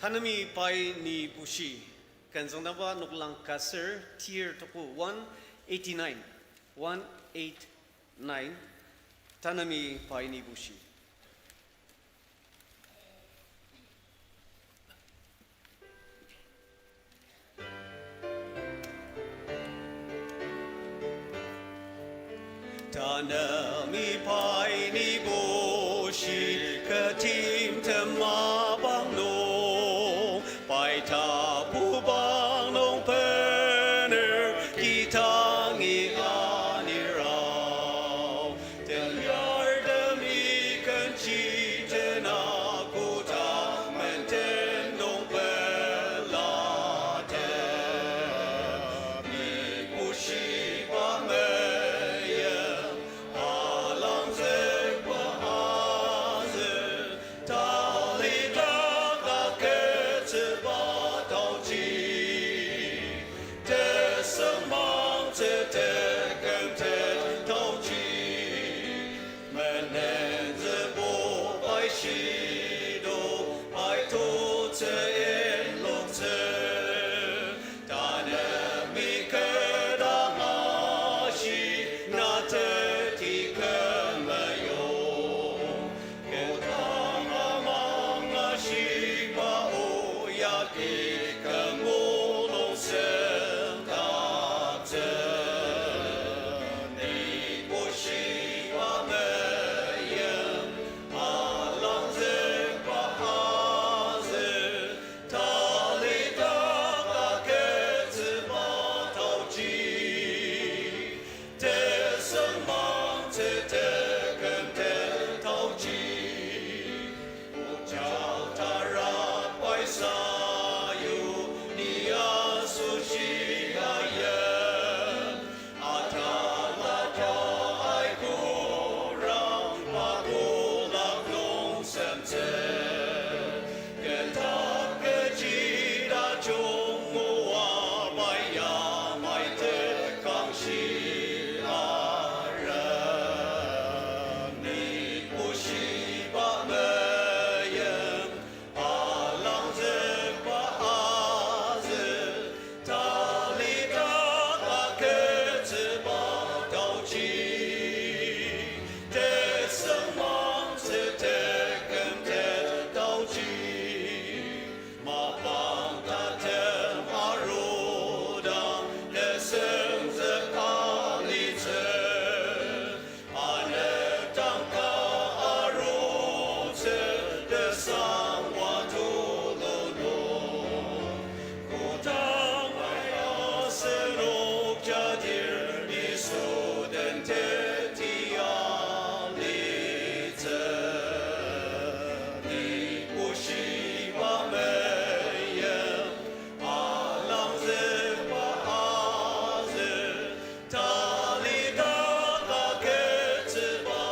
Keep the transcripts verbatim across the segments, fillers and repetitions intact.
Tanemi pai ni bushi. Ken züngdangba noklang ka ser tir tuku one eighty-nine. One eight nine. Tanemi pai ni bushi. Tanemi pai ni bushi, kü timtem mapang nung, pai tapu bang nung bener, kidangi anir ao. Teyartemi kenji tena kodang menden nung pelatem. Ni bushiba meim alangzükba azü, talidak agütsüba taoji. Tesüngmangtsü tekümtet taoji, menenzübo pai shido, pai totsü inloktsü, tanemi kü dang ashi, na teti kü meyong. Kodang amang ashiba o yagi kü mulung sendaktsü. Ni bushiba meim alangzükba azü, talidak agütsüba taoji. Tesüngmangtsü tekümtet taoji. Ojang tarak pai sayu ni asoshi ayen. Atalata aikurang pa kolak nung semtsü. Kentak kechi tajung oa pai yamai tekangshi arem. Ni bushiba meim alangzükba azü, talidak agütsüba taoji. Tesüngmangtsü tekümtet taoji. Mapang tatem arudang tesüngzük alitsü. Anepdang ka arutsü tesangwa tululu. Kodang pai asenok jadir Yisu den teti alitsü. Ni bushiba meim alangzükba azü, talidak agütsüba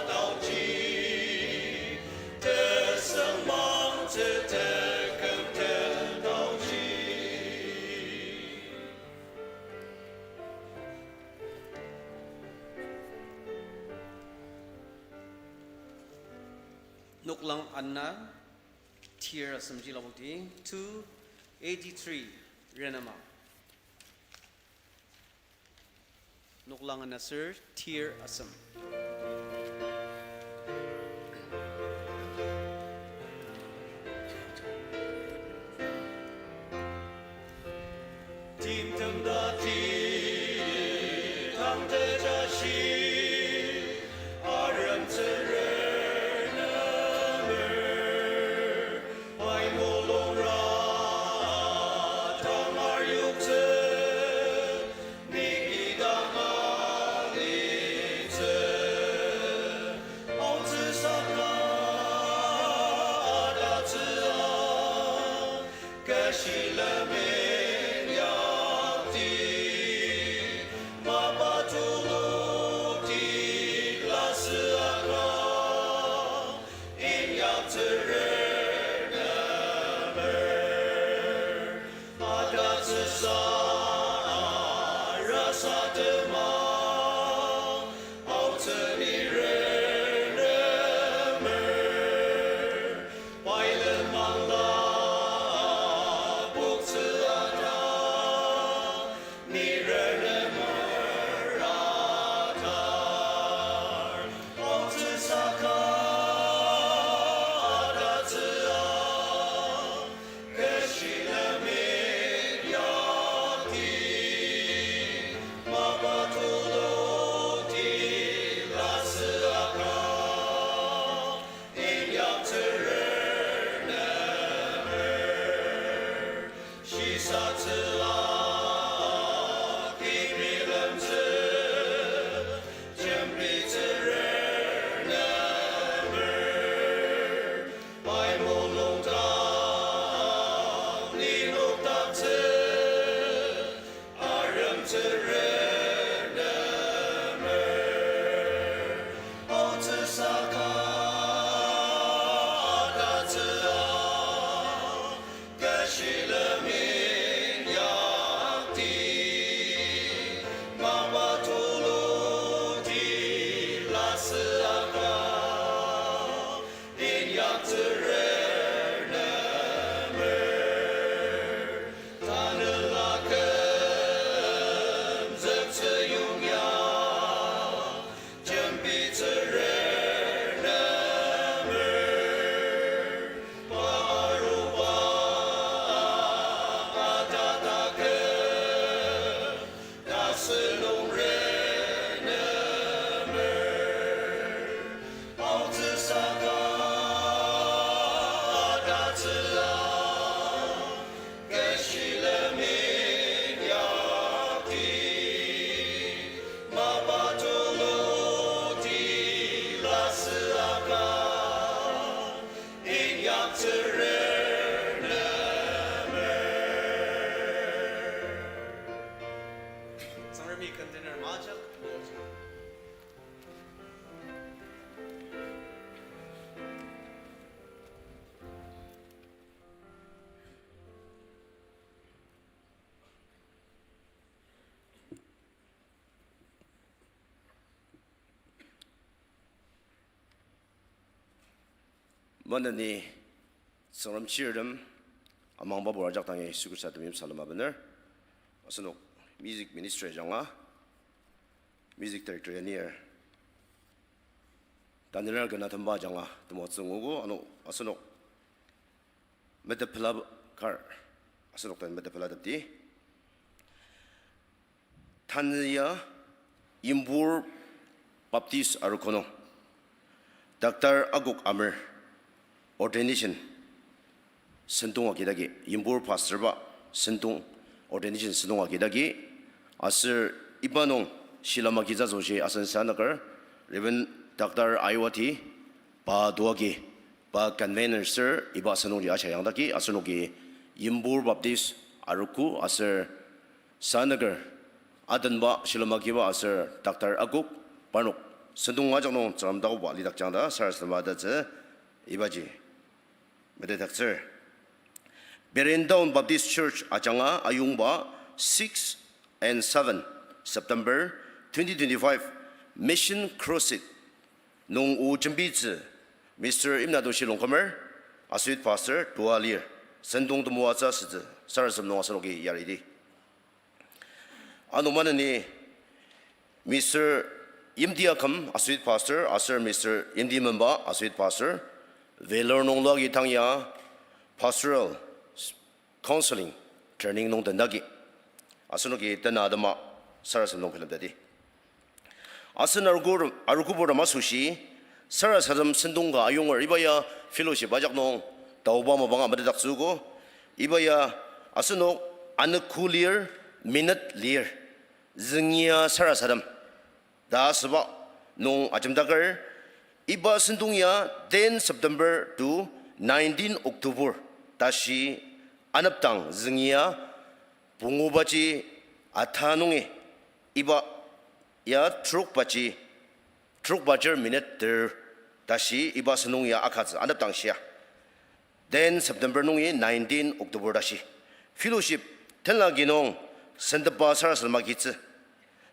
taoji. Tesüngmangtsü tekümtet taoji. Noklang ana, tir asemji lapokti, two eighty-three, renema. Noklang ana ser, tir asem. Timtem dati tang tejashi, arem tsürer nemer, pai mulungra tang aryoktsü, ni kidang alitsü, aotsü saka adatsüa. Kü shilem inyakti, mapa tulung Mi container majak. Maneni Tsüngrem chirtem amangba bura jak tangi Yisu Khrista temeim salem abener. Asenok music ministry ajanga, music director ya nir Daniel kena temba ajanga temoatsü nguogo, ano asenok metepela kar, asenok den metepela tepdi. Tanü ya Yimbur Baptist Arogo nung Doctor Akok Amer ordination sentong agidagi, Yimbur pastor ba sentong, ordination sentong agidagi, aser iba nung shilem agitsü asoshi asen sanaker Reverend Doctor Aiwati, pa doagi, pa convener sir iba sentongji ashia yangdaki, asenoki Yimbur Baptist Arogo aser sanaker adenba shilem agiba aser Doctor Akok parnok sentong ajak nung Tsüngrem takoba lidakjang ta sarasadema tatsü ibaji metetdaktsür. Berin Town Baptist Church ajanga ayongba six and seven September twenty twenty-five Mission Crusade nung o jembitsü Mister Imnatoshi Longkumer, Associate Pastor, tua lir, sentong temoatsü asütsü, sarasadem nung asenoki yaridi. Ano maneni Mister Yimti Aküm, Associate Pastor, aser Mister Yimti Memba, Associate Pastor, Vellore nung lagi tang ya Pastoral Counseling Training nung tendaki asenoki tena atema sarasadem nung bilemteti. Asen arogo-, arogobur ama asoshi sarasadem sentong ka ayonger iba ya fellowship ajak nung taoba mapanga metetdaktsüogo, iba ya asenok anogo lir, minute lir, züngia sarasadem ta asüba nung ajemdaker, iba sentong ya ten September to nineteen October tashi anepdang züngia pungubaji ata nungi iba ya trokbaji, trokbajer minute ter tashi iba sentong ya akatsü anepdang shia. Ten September nungi nineteen October tashi. Fellowship tenla ki nung sentepa sarasadem agitsü.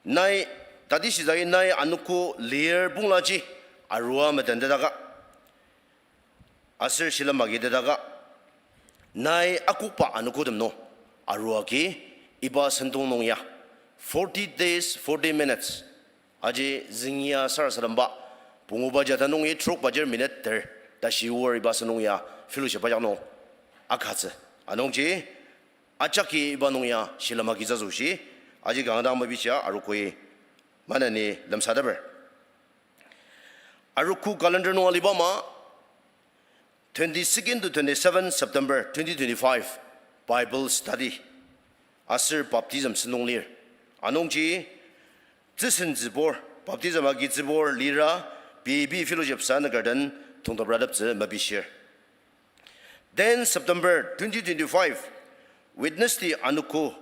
Nai, tati shizai nai anogo lir ponglaji arua metentetaka aser shilem agitetaka, nai akokba anogotem nung arua agi iba sentong nung ya forty days, forty minutes aji züngia sarasademba pungubaji ata nungi trokbajer minute ter tashi oar iba sentong ya fellowship ajak nung akatsü. Anungji ajaki iba nung ya shilem agitsü asoshi aji kanga dang mepishia arogoi maneni lemsateper. Arogo calendar nung aliba ama twenty-second to twenty-seven September twenty twenty-five Bible study aser baptism sentong lir. Anungji tsüsentsübur, baptism agitsübur lira, pei pei fellowship sanaker den tongteprateptsü mepishir. Ten September twenty twenty-five, Wednesday anogo,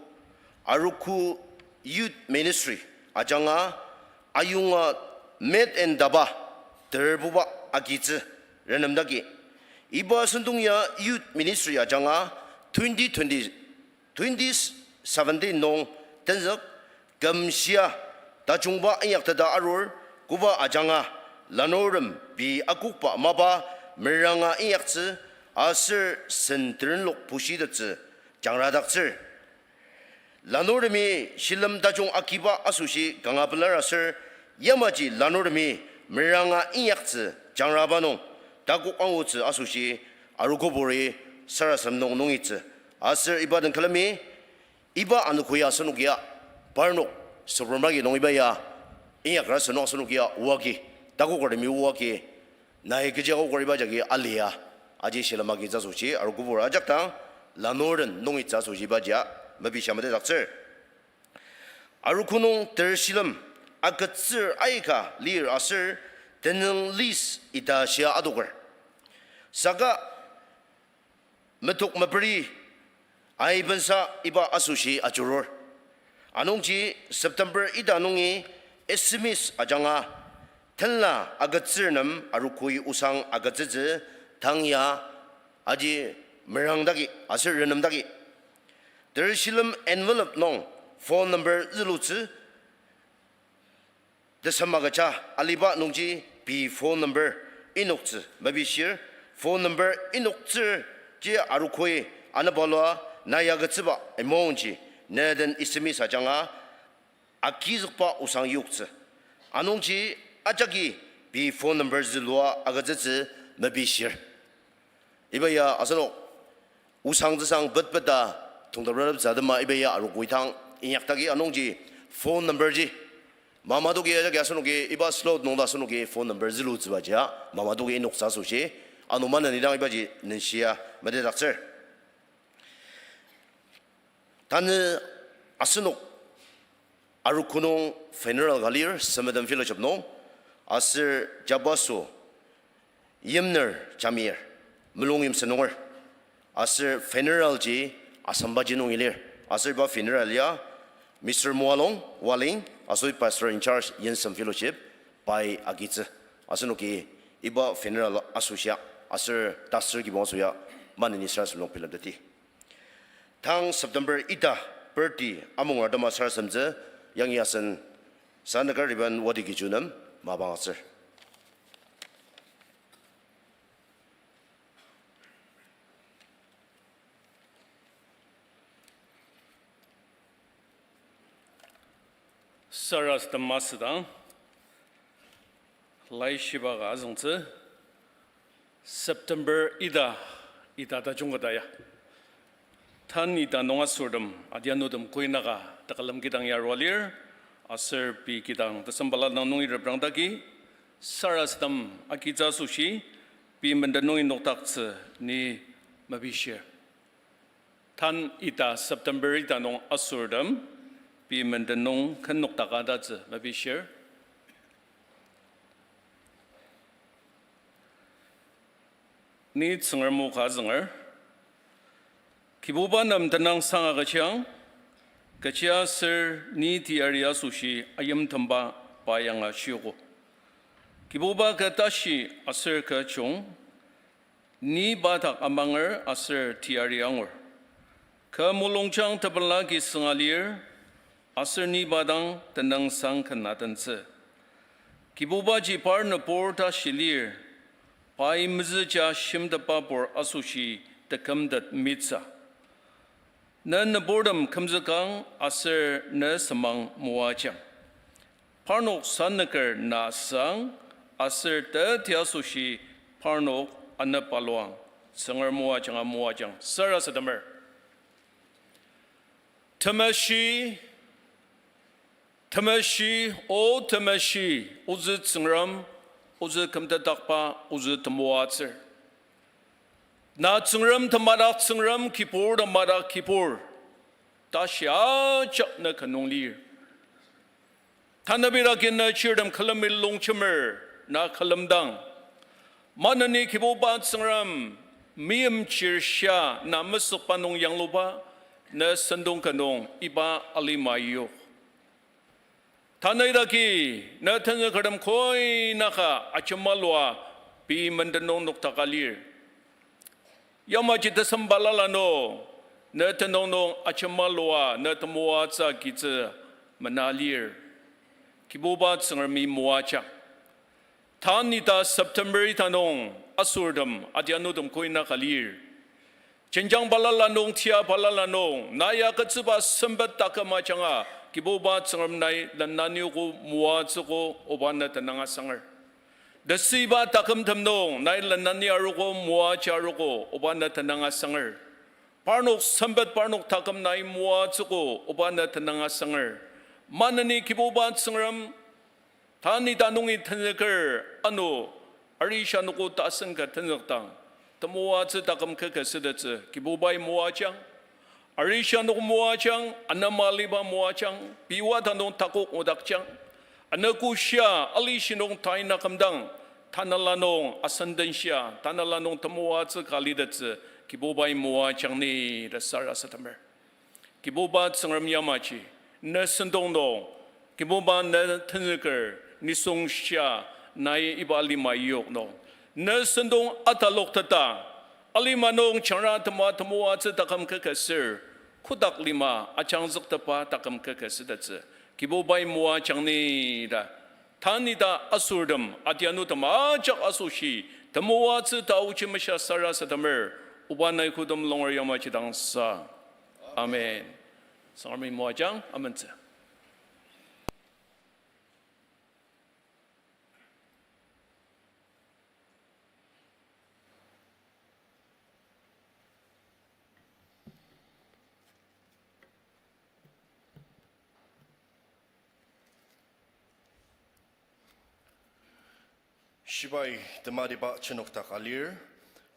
Arogo Youth Ministry ajanga ayonga met and daba terbuba agitsü renemdaki. Iba sentong ya Youth Ministry ajanga twenty twenty, twenty seventeen nung tenzük kümshia tajungba inyakteta arur, koba ajanga lanurtem pei akokba mapa meranga inyaktsü aser sen terenlok pushitettsü jangradaktsür. Lanurtemi shilem tajung agiba asoshi kanga pelar aser yamaji lanurtemi meranga inyaktsü jangraba nung takok angutsü asoshi arogoburi sarasadem nung nungitsü. Aser iba den külemi iba anogo ya asenok ya parnok sübur maki nung iba ya inyakra asenok asenok ya oagi, takokertemi oagi, nai kechi akoker iba jagi alia, aji shilem agitsü asoshi arogobur ajak dang lanurtem nungitsü asoshi ibaji ya mepishia metetdaktsür. Arogo nung ter shilem agütsür aika lir aser tenüng list ita shia adoker. Saka metok meperi aibensa iba asoshi ajurur. Anungji September ita nungi S M S ajanga tenla agütsür nem arogoi osang agütsütsü tang ya aji merangdaki aser renemdaki. Ter shilem envelope nung phone number zülutsü, tesem agüja aliba nungji pei phone number inoktsü mepishir, phone number inoktsür ji arogoi anepalua na ya agütsüba amountji ne den S M S ajanga agizükba osang yoktsü. Anungji ajaki pei phone number zülua agütsütsü mepishir. Iba ya asenok osangtsüsang betbeta tongtep rareptsü atema iba ya arogoi dang inyaktaki anungji phone number ji mamadoki ajaki asenoki iba slot nung ta asenoki phone number zülutsübaji a mamadoki inoktsü asoshi, ano maneni dang ibaji nenshia metetdaktsür. Tanü asenok arogo nung funeral ka lir Samaritan Fellowship nung, aser jabaso yimner jamir, mulung yimsü nunger, aser funeral ji Asampaji nungi lir, aser iba funeral ya Mister Moalong Waling, asoshi pastor in charge Yensem Fellowship, pai agitsü. Asenoki iba funeral asoshia aser tasür kibong asoya maneni sarasadem nung bilemteti. Tang September ita birthday amungertem sarasademtsü yangi asen Sanaker Reverend Wadi Kiju nem mapang aser. Sarasadem asüdang, laishiba ka azüngtsü, September ita, ita tajung kata ya. Tan ita nung asürtem adianutem koinaka takülem kidang yarua lir, aser pei kidang tesem balala nungi reprangdaki, sarasadem agitsü asoshi, pei menden nungi nokdaktsü ni mepishir. Tan ita September ita nung asürtem, pei menden nung ken nokdaka tatsü mepishir. Ni Tsüngrem o ka azünger. Kibuba nem tenüngsang agüjang, kechiaser ni teyari asoshi ayimtemba pa yanga shiogo. Kibuba kü tashi aser kü jung, ni pa dak amanger aser teyari angur. Kü mulungjang tepela ki sünga lir, aser ni pa dang tenüngsang ken atentsü. Kibubaji par nübur tashi lir, pai mezüja shimtetba pur asoshi tekümtet mitsü. Ne nüburtem kümzükang aser ne semang moajang. Parnok sanüker na sang aser teti asoshi parnok anepaluang. Tsüngrem moajanga moajang sarasademer. Temeshi, temeshi, o temeshi, ozü Tsüngrem, ozü kümtetdakba, ozü temoatsür. Na Tsüngrem temadak Tsüngrem, kibur temadak kibur. Tashi ajak na ka nung lir. Tanabidagi na chirtem külemi longjemer, na külemdang. Maneni Kibuba Tsüngrem, meimchir shia na mesükba nung yangluba, na sentong ka nung iba alima yok. Tanaidagi, na tenzükertem koi naka ajemalua pei menden nung noktaka lir. Yamaji tesem balala nung, na tenüng nung ajemalua, na temoatsü agitsü mena lir. Kibuba Tsüngremi moajang. Tan ita September ita nung asortem adianutem koi naka lir. Jenjang balala nung, tia balala nung, na ya agütsüba sempet taküm ajanga, Kibuba Tsüngrem nai lenaniogo moatsüogo oba na tenüng asanger. Tesüiba takümtem nung, nai lenani arogo moaja arogo oba na tenüng asanger. Parnok sempet parnok taküm nai moatsüogo oba na tenüng asanger. Maneni Kibuba Tsüngrem, tani ta nungi tenzüker ano, arishi anogo tasen ka tenzükdang, temoatsü taküm kü ka sütettsü Kibubai moajang. Arishi anogo moajang, anema aliba moajang, piwa ta nung takok odakjang. Anogo shia alishi nung tai na kümdang, tanela nung asenden shia, tanela nung temoatsü ka litettsü Kibubai moajang ni ta sarasademer. Kibuba Tsüngrem yamaji, Ne sentong nung, Kibuba ne tenzüker, nisung shia, nai iba alima yok nung. Ne sentong atalokteta, alima nung jangra tema temoatsü taküm kekesür, kotak lima ajangzüktepa taküm kekesütettsü. Kibubai moajang ni ta. Tanü ta asortem, adianutem ajak asoshi, temoatsü taochi mesha sarasademer, oba nai kotem longer yamaji dangsa. Amen. Tsüngremi moajang, amentsü. Shibai tematiba jenokdak alir,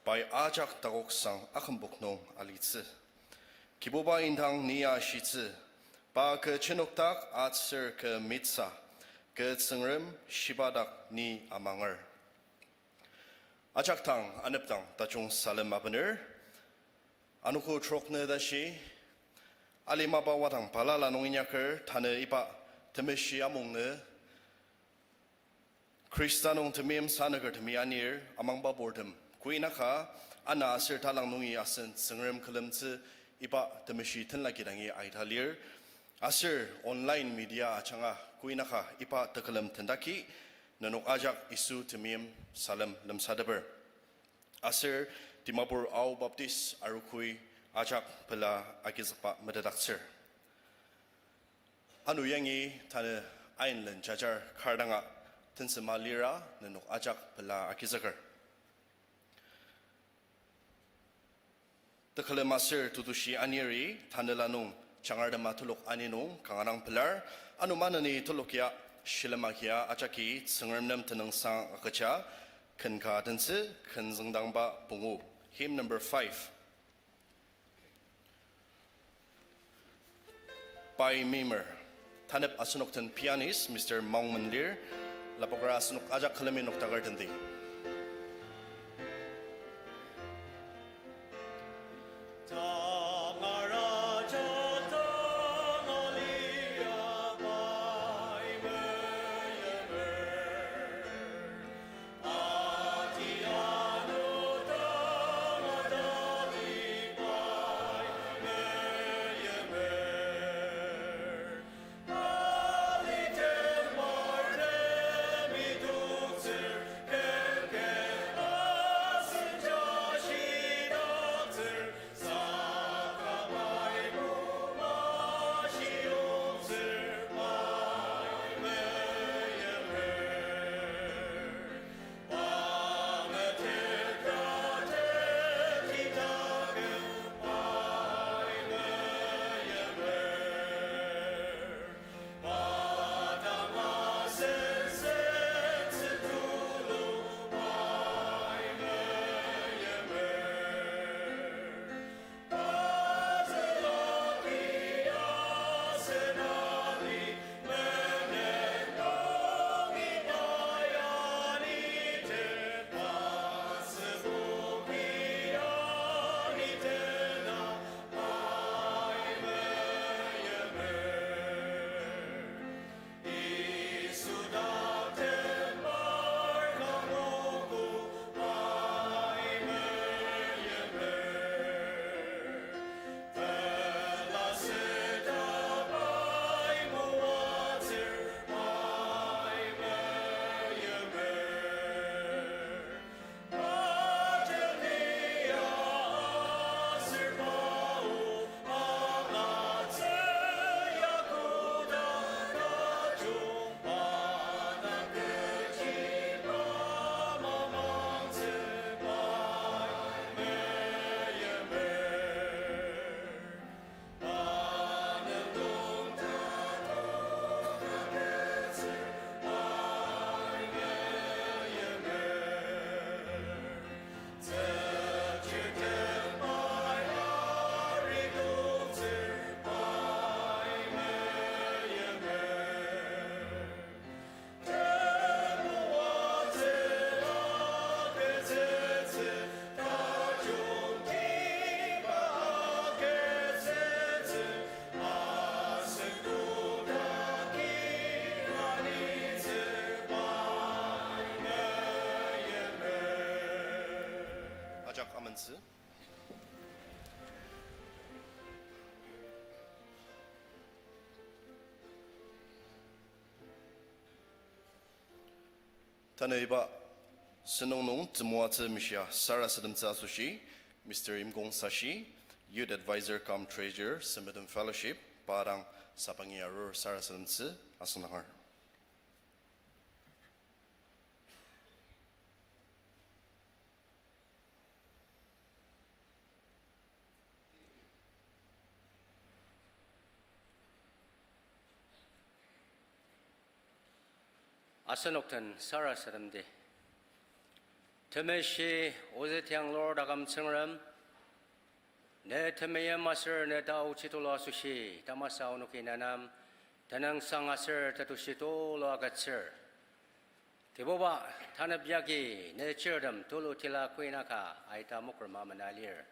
pai ajak takoksang akümpok nung alitsü. Kibuba indang ni ashitsü, pa kü jenokdak aser kü mitsa, kü Tsüngrem shiba dak ni amanger. Ajak dang, anepdang, tajung salem abener. Anogo trok nü tashi, alimaba wadang balala nung inyaker, tanü iba temeshi amung nü, Khrista nung temeim sanüker temi anir, amangba purtem, kuinaka, ana aser talang nungi asen Tsüngrem külemtsü iba temeshi tenla kidangi aita lir, aser online media ajanga kuinaka iba tekülem tendaki, nenok ajak Yisu temeim salem lemsateper. Aser Dimapur Ao Baptist Arogoi ajak pela agizükba metetdaktsür. Ano yangi tanü ainlen jajar kar danga tensema lira nenok ajak pela agizüker. Tekülem aser tetushi aniri tanela nung jangar tema telok ani nung kanga dang pelar, ano maneni telok ya shilem agia ajaki Tsüngrem nem tenüngsang agüja, ken ka tentsü, ken züngdangba pungu. Hymn number five. Pai Mimer. Tanep asenok den pianist, Mister Maungmen lir, lapokra asenok ajak külemi noktaker tendi. Tsü. Tanü iba sentong nung temoatsü mishia sarasademtsü asoshi, Mister Imkong Sashi, Youth Advisor cum Treasurer, Sempedem Fellowship, pa dang sapangi arur sarasademtsü asüngdangar. Asenok den sarasademdi. Temeshi ozü tianglur taküm Tsüngrem, ne temeim aser ne taochi tulu asoshi tamasa onoki ne nem tenüngsang aser tetushi tulu agütsür. Kibuba, tanep yagi ne chirtem tulu tila kuinaka aita mokrema mena lir.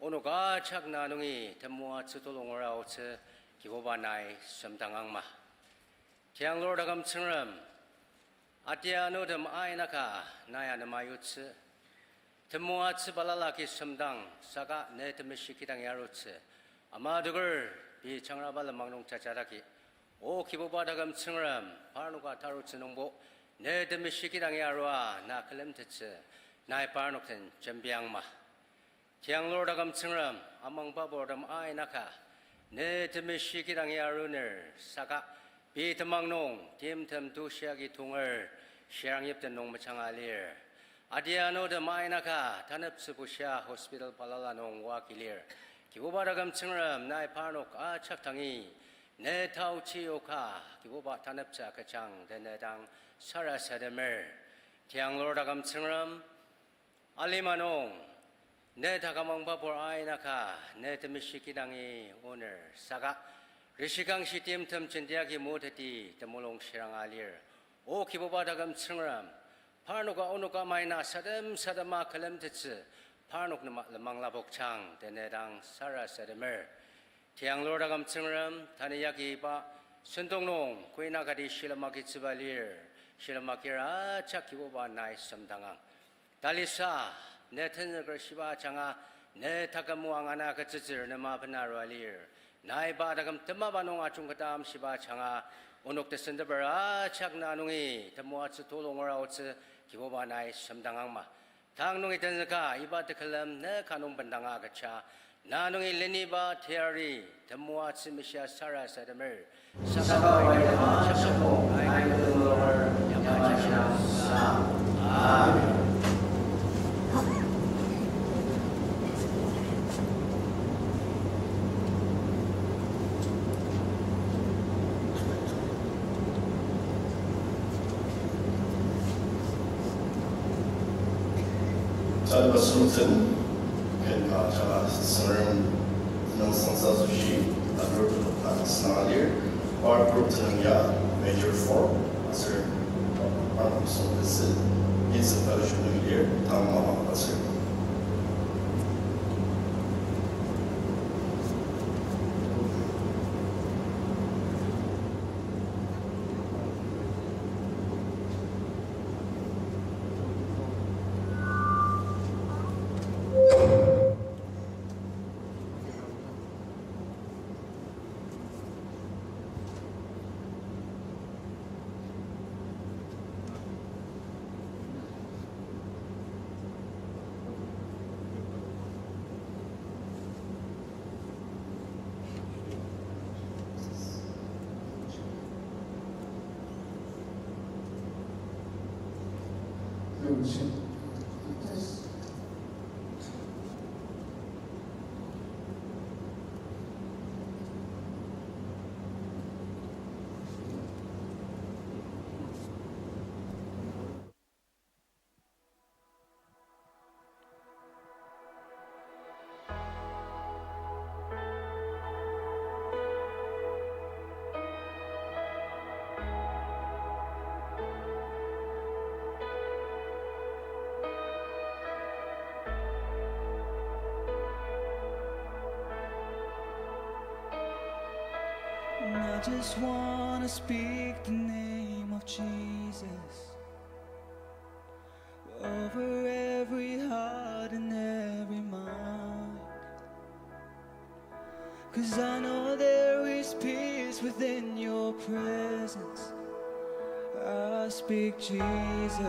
Onok ajak na nungi temoatsü tulu ngura aotsü Kibuba nai semdangangma. Tianglur taküm Tsüngrem, atianutem ainaka nai anema yutsü. Temoatsü balala ki semdang saka ne temeshi kidangi arutsü. Ama tuker pei jangraba lenmang nung jajadaki, O Kibuba taküm Tsüngrem, parnoka tarutsü nungbo ne temeshi kidangi arua na külemtettsü, nai parnok den jembiangma. Tianglur taküm Tsüngrem, amangbapurtem ainaka ne temeshi kidangi aruner saka pei temang nung timtem tushi agi tonger shirang yipten nung mejanga lir. Adianutem ainaka taneptsü bushia hospital balala nung oa ki lir. Kibuba taküm Tsüngrem, nai parnok ajak dangi ne taochi yoka Kibuba taneptsü agüjang ta ne dang sarasademer. Tianglur taküm Tsüngrem, alima nung ne taküm amangbapur ainaka ne temeshi kidangi oner saka rishikangshi timtem jenti agi muteti temulung shiranga lir. O Kibuba taküm Tsüngrem, parnoka onoka mai na sadem sadema külemtettsü parnok nema lenmang lapokjang ta ne dang sarasademer. Tianglur taküm Tsüngrem, tanü yagi iba sentong nung kuinakati shilem agitsüba lir. Shilem agir ajak Kibuba nai semdangang. Talisa, ne tenzüker shiba ajanga ne taküm oang ana agütsütsür nema bena arua lir. Nai pa taküm temaba nung ajungketa amshiba ajanga onok tesenteper ajak na nungi temoatsü tulu ngura aotsü Kibuba nai semdangangma. Tang nungi tenzüka iba tekülem ne ka nung bendanga agüja, na nungi leniba teyari temoatsü mishia sarasademer. Saka pai yama shakong ai temulung yama shakong sa. Amen. Jadaba sungtsen, ken ka jaka Tsüngrem nung sangsa asoshi, adur ka sanga lir, par group tenüng ya, major four, aser, par sungtsen, Vincent Fellowship nung lir, tang mama aser. I just wanna speak the name of Jesus. Over every heart and every mind. 'Cause I know there is peace within your presence. I speak Jesus.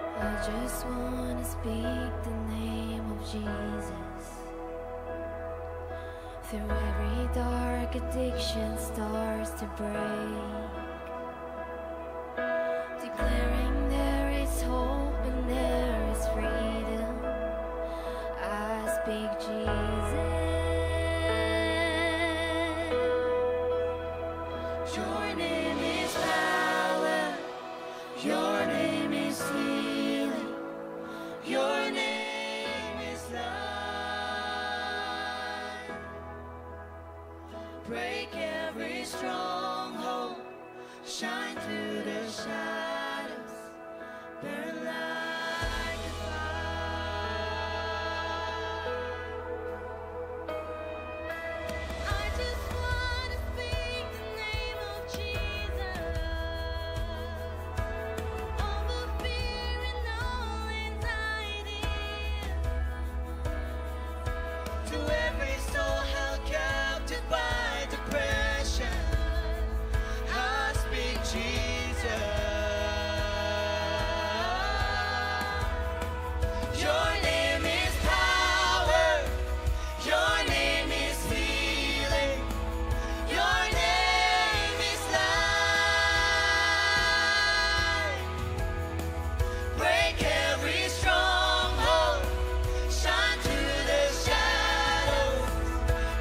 I just wanna speak the name of Jesus. Through every dark addiction starts to break. Declaring there is hope and there is freedom. I speak Jesus. Your name is power. Your name is healing. Your name is life. Break every stronghold. Shine through the shadows. Burn like a fire. I just wanna speak the name of Jesus over fear and all anxiety. To every soul held captive by depression, I speak Jesus. Your name is power. Your name is healing. Your name is life. Break every stronghold. Shine through the shadows.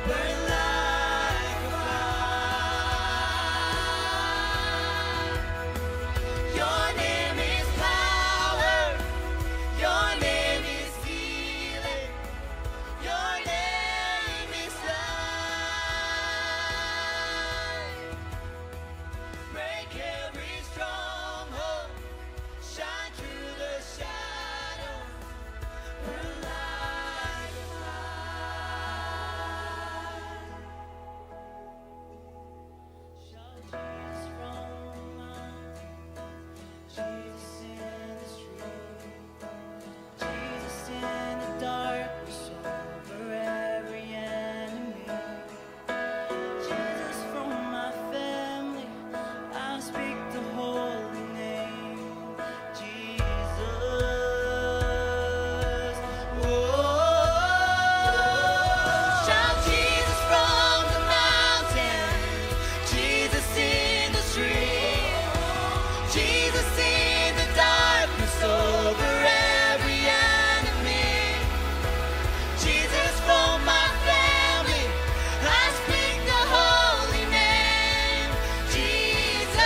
Burn like a fire. Your name is power. Your name is healing. Your name is life. Break every stronghold. Shine through the shadows. Burn like a fire. Shout Jesus from the mountain, Jesus in the street, Jesus in the darkness over every enemy. Jesus from my family, I speak the holy name. Jesus. Oh, shout Jesus from the mountain, Jesus in the street, Jesus in the darkness over every enemy. Jesus for my family, I speak the holy name, Jesus.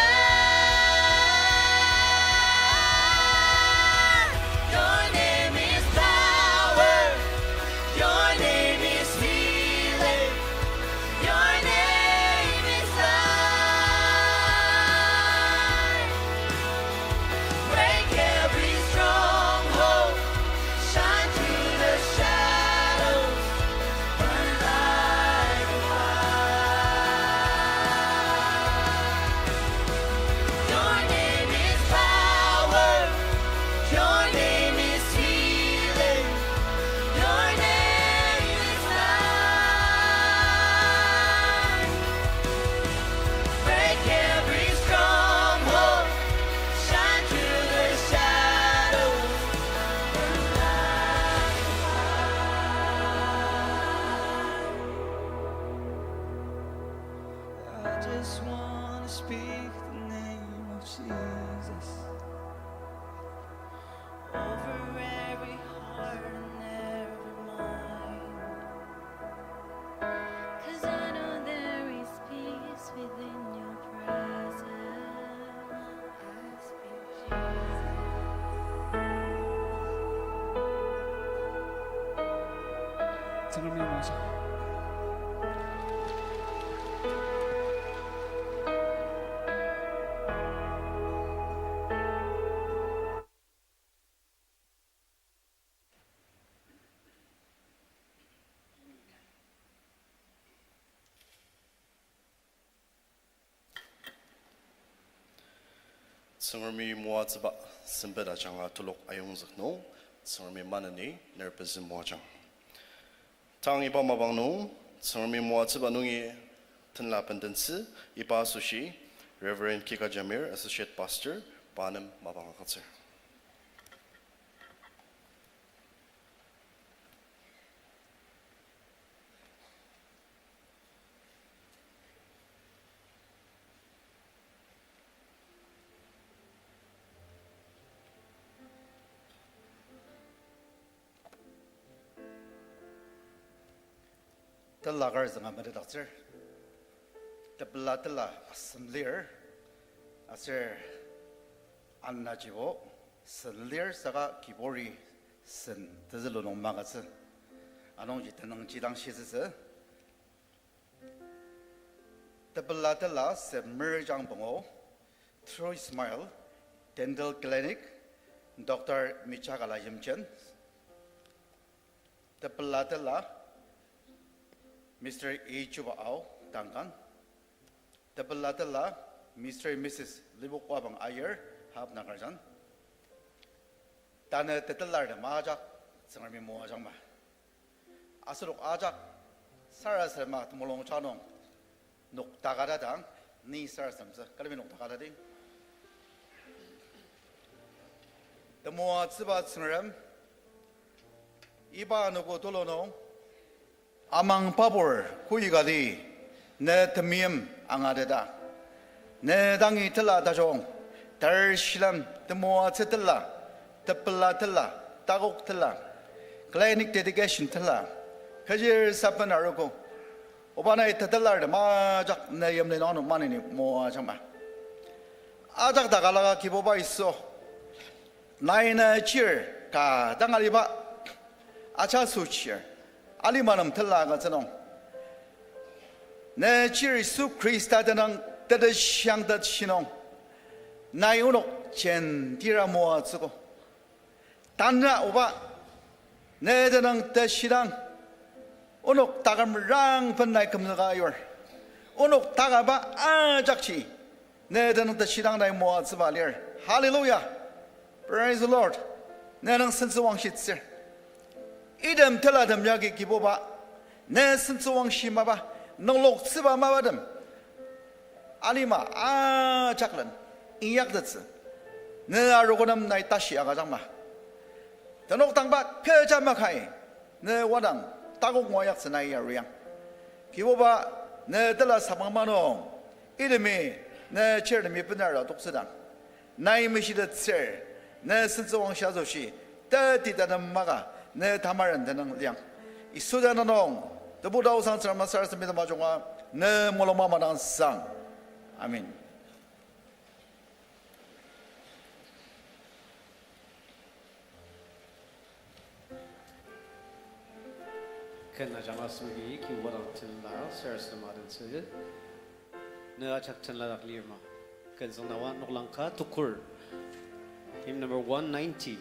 Your name is power, your name is healing, your name is life. Break every stronghold, shine through the shadows, burn like a fire. Your name is power, your name is healing, your name is life. Break every stronghold, shine through the shadows. I just wanna speak the name of Jesus over every heart and every mind. 'Cause I know there is peace within your presence. I speak Jesus. Tsüngremi moatsüba sempet ajanga telok ayongzük nung, Tsüngremi maneni ner pezü moajang. Tang iba mapang nung, Tsüngremi moatsüba nungi tenla bendentsü, iba asoshi Reverend Kika Jamir, Associate Pastor, pa nem mapang agütsür. Tela kar zünga metetdaktsür. Tepela tela asen lir, aser anajibo sen lir saka kiburi sen tezülu nung magütsü. Anungji tenüng jidang shitsütsü. Tepela tela semer jang pungu, True Smile Dental Clinic, Doctor Michakala Yimchen. Tepela tela Mister A. Chuba Ao, Duncan. Tepela tela Mister and Missus Libok Wabang Aier, Hapnagarjan. Tanü tetelartem ajak Tsüngremi moajangma. Asenok ajak sarasadema temulung janung noktakata dang, ni sarasademtsü, külemi noktakata dang. Temoatsüba Tsüngrem, iba anogo tulu nung, amang pabur kuikati, ne temeim angateta. Ne dangi tela tajung, tar shilem temoatsü tela, tepela tela, takok tela, clinic dedication tela, kechir sapen arogo. Oba nai tetelartem ajak ne yimli nung ano maneni moajangma. Ajak takalaka Kibuba Yisu. Nai ne chir ka dang aliba. Ajaso chir. Alima nem tela agütsü nung. Ne chir Yisu Khrista tenüng tetezüang tashi nung. Nai onok jentira moatsüogo. Tanü oba, ne tenüng teshidang, onok taküm rangben nai kümzüka yur. Onok takaba ajakji, ne tenüng teshidang nai moatsüba lir. Hallelujah. Praise the Lord. Ne nung sentsüwangshitsür. Item telatem yagi Kibuba, ne sentsüwangshi mapa, nungloktsüba mapatem alima ajaklen inyaktettsü. Ne arogo nem nai tashi agüjangma. Tenok tangba kecha makai, ne wadang takok ngua yaktsü nai ya ruyang. Kibuba, ne tela samang manung, itemi ne chirtemi benara toktsüdang, nai meshitettsür, ne sentsüwangshi asoshi, teti tatem maka, ne tamaren tenüng liang. Yisu tenüng nung, tebu taosang tsürama sarasademida majunga, ne mulung mamangsang. Amen. Ken ajanga süogi ki wadang tenla sarasadema dentsü. Ne ajak tenla dak lirma. Ken züngnawa noklang ka tukur. Hymn number one ninety.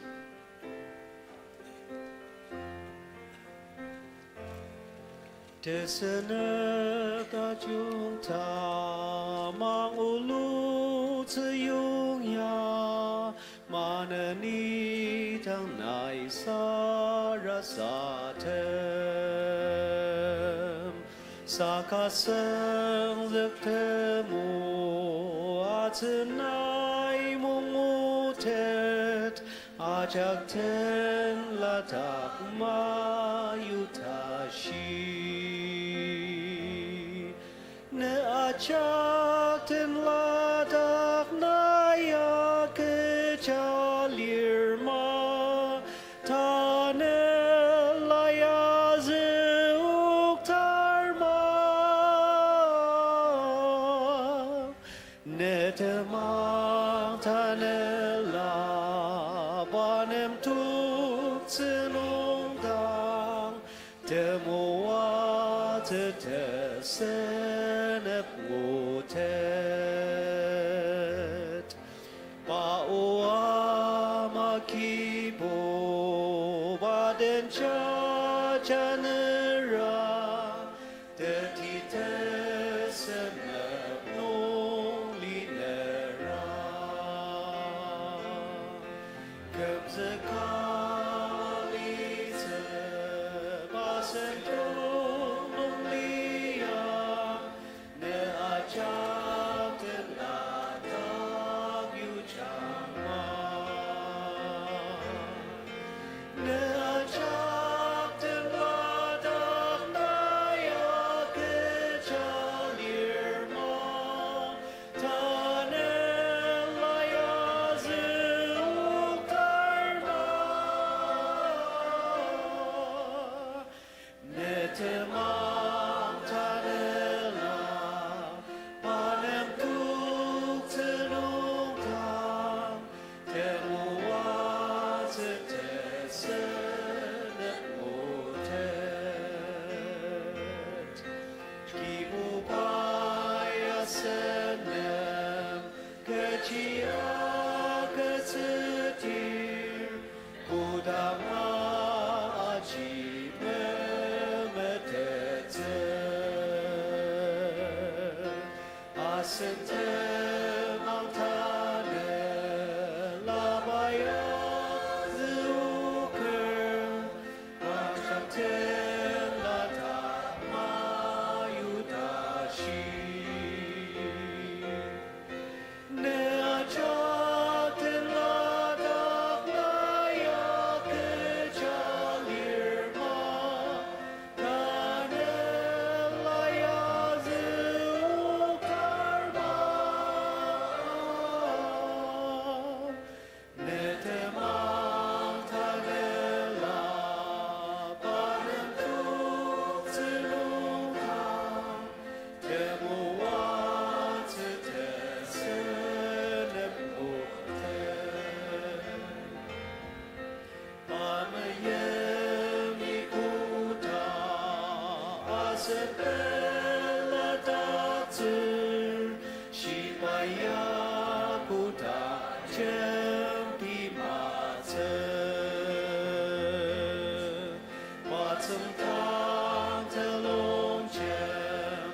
Tesünep tajung tamang olutsü yongya, maneni dang nai sarasadem. Saka süngzük temoatsünai mungutet, ajak tenla dak mayuta shi. Ne ajak tenla dak nai ya kecha lirma, tanela ya züoktarma. Ne temang tanela pa nem toktsü nung dang, temoatsü tesünep ngutet. Pa o ama Kibuba den jajanera, teti tesünep nung linera. Kibubai asen nem kechi agütsütir, kodanga aji memetettsü. Asen temang tanela pai azüoker, ajak tenla dak mayuta shi. Ne ajak tenla dak na ya kecha lir ma, tanela ya züokar ma. Ne temang tanela pa nem toktsü nung dang, temoatsü tesünep otet. Ameyengi koda asen peladaktsür, shibai ya koda jembi matsü. Matsüng tang telongjem,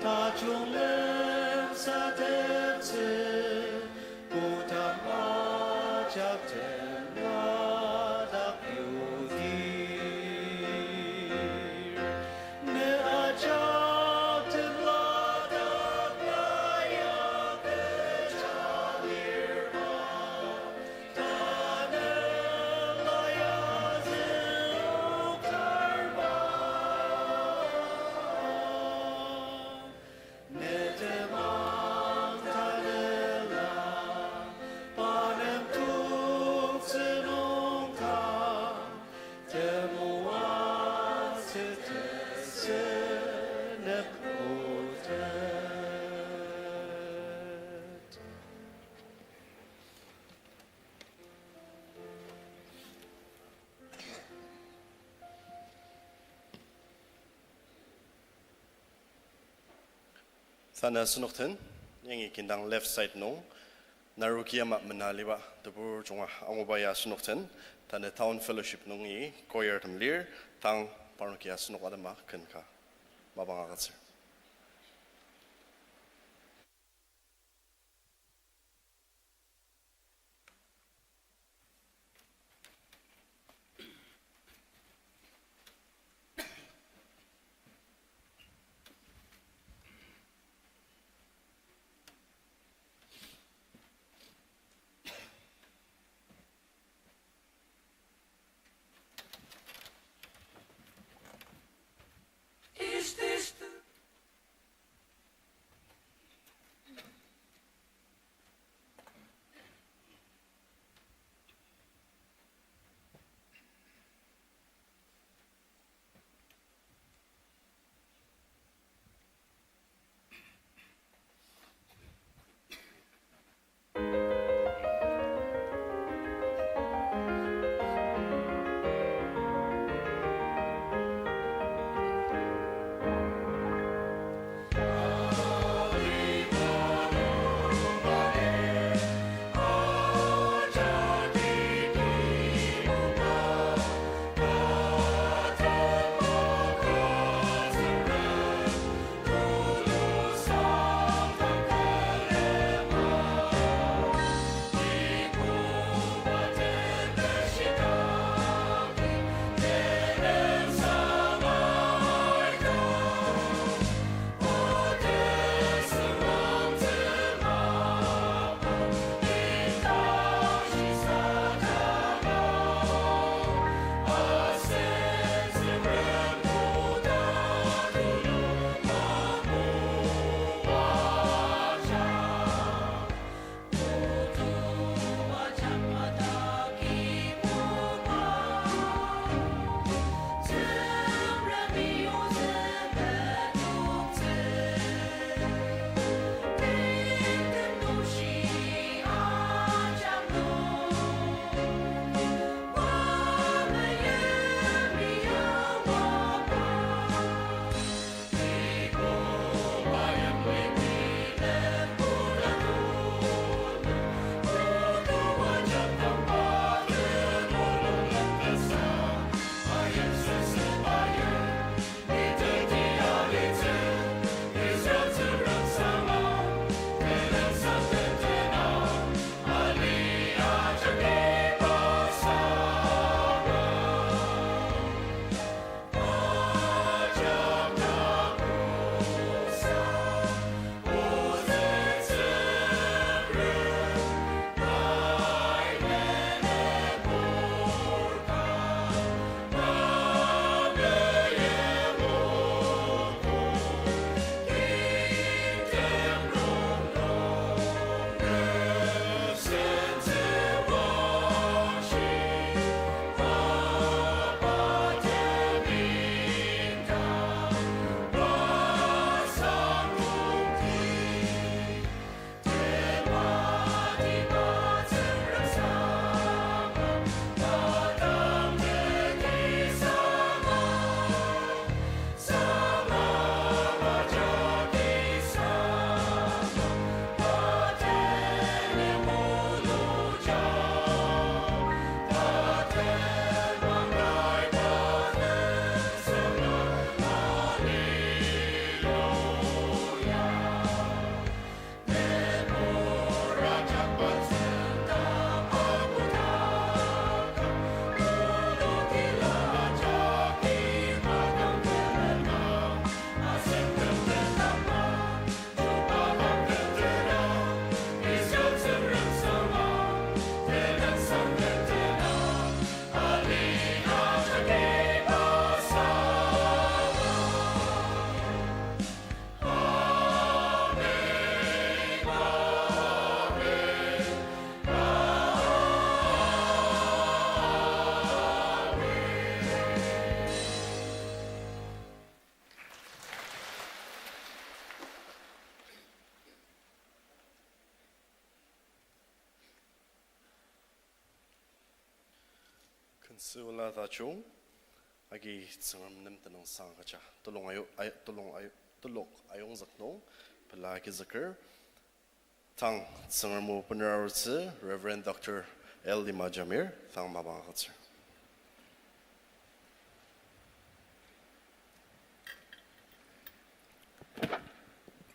tajung lemsateptsü, kodang ajak tenla dak yudir. Ne ajak tenla dak na ya kecha lir ma, tanela ya züokar ma. Ne temang tanela pa nem toktsü nung dang, temoatsü tesünep otet. Tanü asenok den, yangi kindang left side nung, naruki ama mena aliba tebur junga anguba ya asenok den, tanü Town Fellowship nungi choir tem lir, tang parnoki asenok atema ken ka mapang agütsür. Süola tajung, agi Tsüngrem nem tenüngsang agüja. Telung ayu-, ay-, telung ayu-, telok ayongzük nung, pela agizüker. Tang Tsüngrem o bener arutsü Reverend Doctor L Lima Jamir, tang mapang agütsür.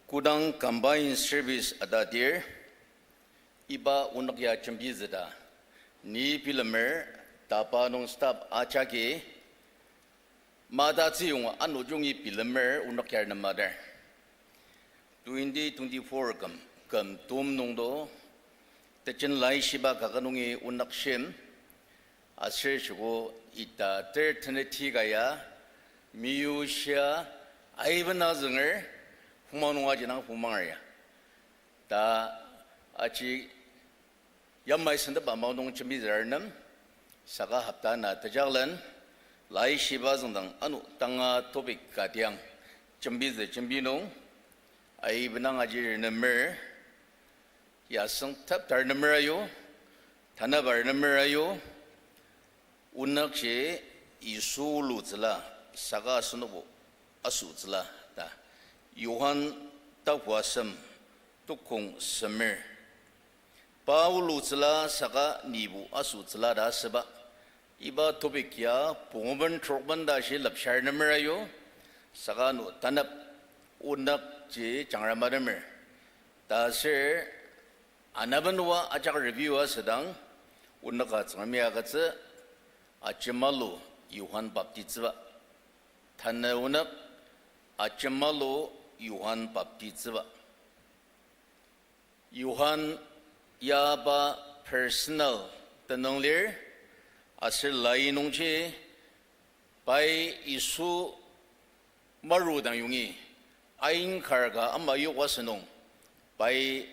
Kodang combined service atadir, iba onük ya jembitsü ta, ni bilemer, tapa nung staff ajaki, matatsü yong ano jungi bilemer onük ya nem atar. Twenty twenty-four küm, küm tum nungdo, tejen laishiba kaka nungi onük shim, aser shiko ita ter teneti kaya, miyushia, aiben azünger, huma nung aji nang humanger ya. Ta aji yamai sendeba maonung jembitsü nem, saka hopta na tejaklen, laishiba züngdang ano tanga topic katiang, jembitsü jembi nung, aibenang aji renemer, yasüng teptar renemer ayu, tanaba renemer ayu, onükji Yisu lutsüla, saka asenokbo asütsüla ta. Johan tapu asem tukong semer. Pa olutsüla saka nibo asütsüla ta asüba. Iba topic ya punguben trokben ta shi lepshar renemer ayu, saka ano tanep onükji jangra matemer. Ta aser anaben oa ajak review asüdang, onüka Tsüngremi agütsü, ajemalu Johan baptitsüba. Tanü onük, ajemalu Johan baptitsüba. Johan yaba personal tenüng lir, aser lai nungji pai Yisu maru dang yongi, ainkar ka ama yok asünung, pai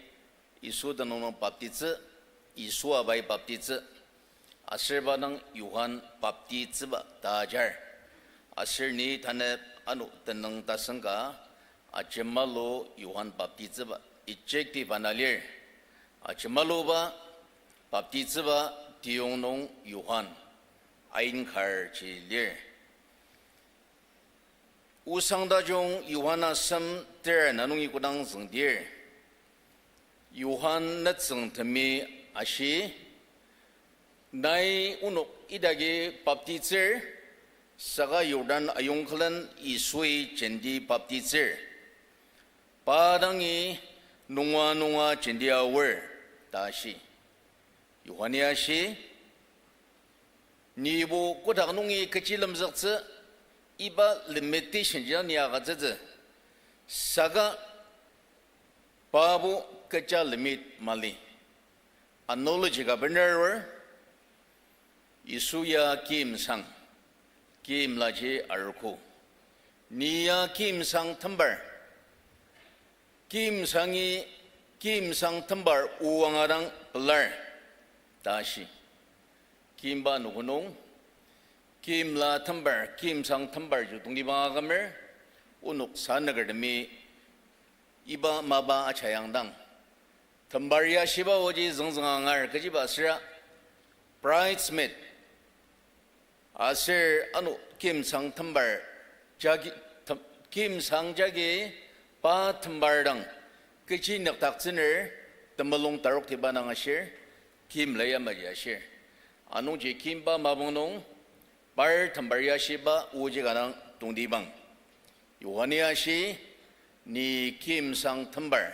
Yisu tenüng nung baptitsü, Yisua pai baptitsü, aser pa dang Johan baptitsüba ta ajar. Aser ni tanü ano tenüng tasüng ka, ajemalu Johan baptitsüba, adjective ana lir. Ajemaluba baptitsüba tiyong nung Johan, ainkar ji lir. Osang tajung Johan asem ter na nungi kodang züngdir, Johan nütsüngtemi ashi, nai onok idagi baptitsür, saka Jordan ayongkülen Yisui jenti baptitsür. Pa dangi nunga nunga jenti aor, ta ashi. Johani ashi, nibo kotak nungi kechi lemzüktsü, iba limitation ji ni agütsütsü. Saka pabo kecha limit mali. Analogy ka bener aor, Yisu ya kimsang, kimlaji arogo. Ni ya kimsang tembar. Kimsangi, kimsang tembar o angadang pelar, ta ashi. Kimba nogo nung, kimla tembar, kimsang tembar ji tongtibang akümer, onok sanükertemi iba mapa ajayangdang. Tembar ya shiba oji züngzüng angar kechiba asüra, bridesmaid, aser ano kimsang tembar jagi, tem-, kimsang jagi pa tembar dang kechi nükdaktsüner temulung taroktiba dang ashir, kimla yamaji ashir. Anungji kimba mapang nung par tembar ya shiba oji ka dang tongtibang. Johani ashi, ni kimsang tembar,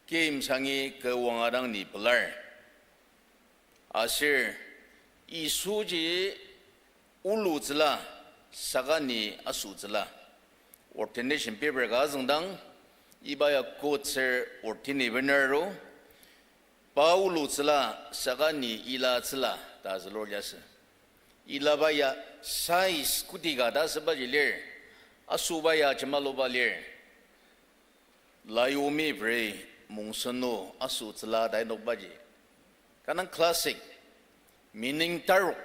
kimsangi kü o angadang ni pelar. Aser Yisuji olutsüla, saka ni asütsüla. Ordination paper ka azüngdang, iba ya quote ser ordain bener aru, pa olutsüla, saka ni ilatsüla, ta zülur liasü. Ilaba ya size kuti ka ta asübaji lir, asüba ya ajemaluba lir. Laomi pray mungsünu asütsüla ta inokbaji. Kü nung classic, meaning tarok,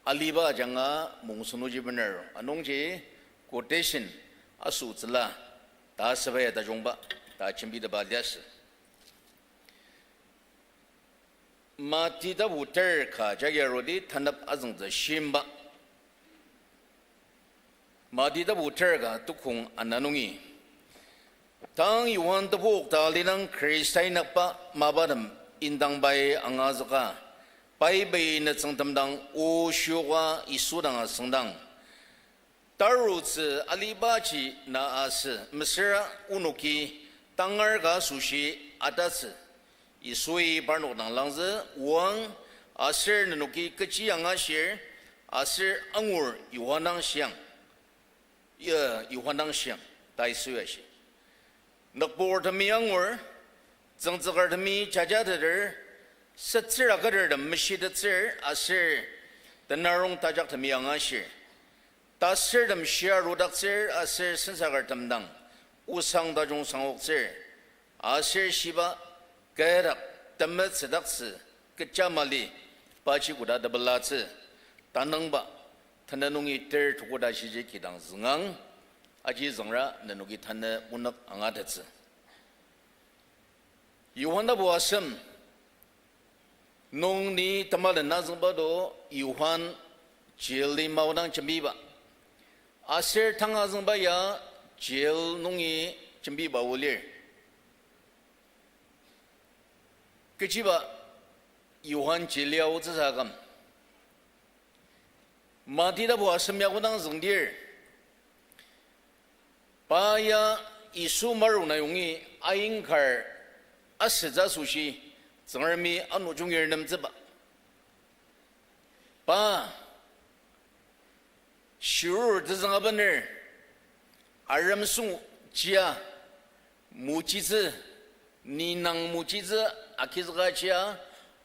aliba ajanga mungsünuji bener. Anungji quotation asütsüla ta asüba ya tajungba, ta jembiteba liasü. Mati tapu ter ka jagi arudi tanep azüngtsü shimba. Mati tapu ter ka tukong ana nungi. Tang Johan tebok ta lidang Khrista inakba mapatem indang pai angazüka, pai pei nütsüngtem dang o shioka Yisu dang asüngdang, tarutsü alibaji na asü, mesüra onoki tangar ka asoshi atatsü. Yisui parnok dang langzü, oang, aser nenoki kechi angashir, aser angur Johan dang shiang. Ye, Johan dang shiang, ta Yisui ashi. Nükburtemi angur, tsüngtsükertemi jajateter, sütsür aketertem meshitettsür aser tenarong tajaktemi angashir. Tasürtem shia arudaktsür aser sensakertem dang osang tajung sangoktsür. Aser shiba kü dak temetsüdaktsü kecha mali paji koda tepelatsü. Tanüngba, tanü nungi ter tuko ta shiji kidang züngang, aji züngra nenoki tanü onük angatettsü. Johan tapu asem nung ni temalen azüngba do Johan jeli maodang jembiba. Aser tang azüngba ya jail nungi jembiba o lir. Kechiba Johan jeli aotsüsa aküm. Mati tapu asem ya kodang züngdir, pa ya Yisu maru na yongi aingkar asütsü asoshi Tsüngremi ano jungir nemtsüba. Pa shirur tezüng abener aremsung jia mojitsü, ni nang mojitsü agizüka jia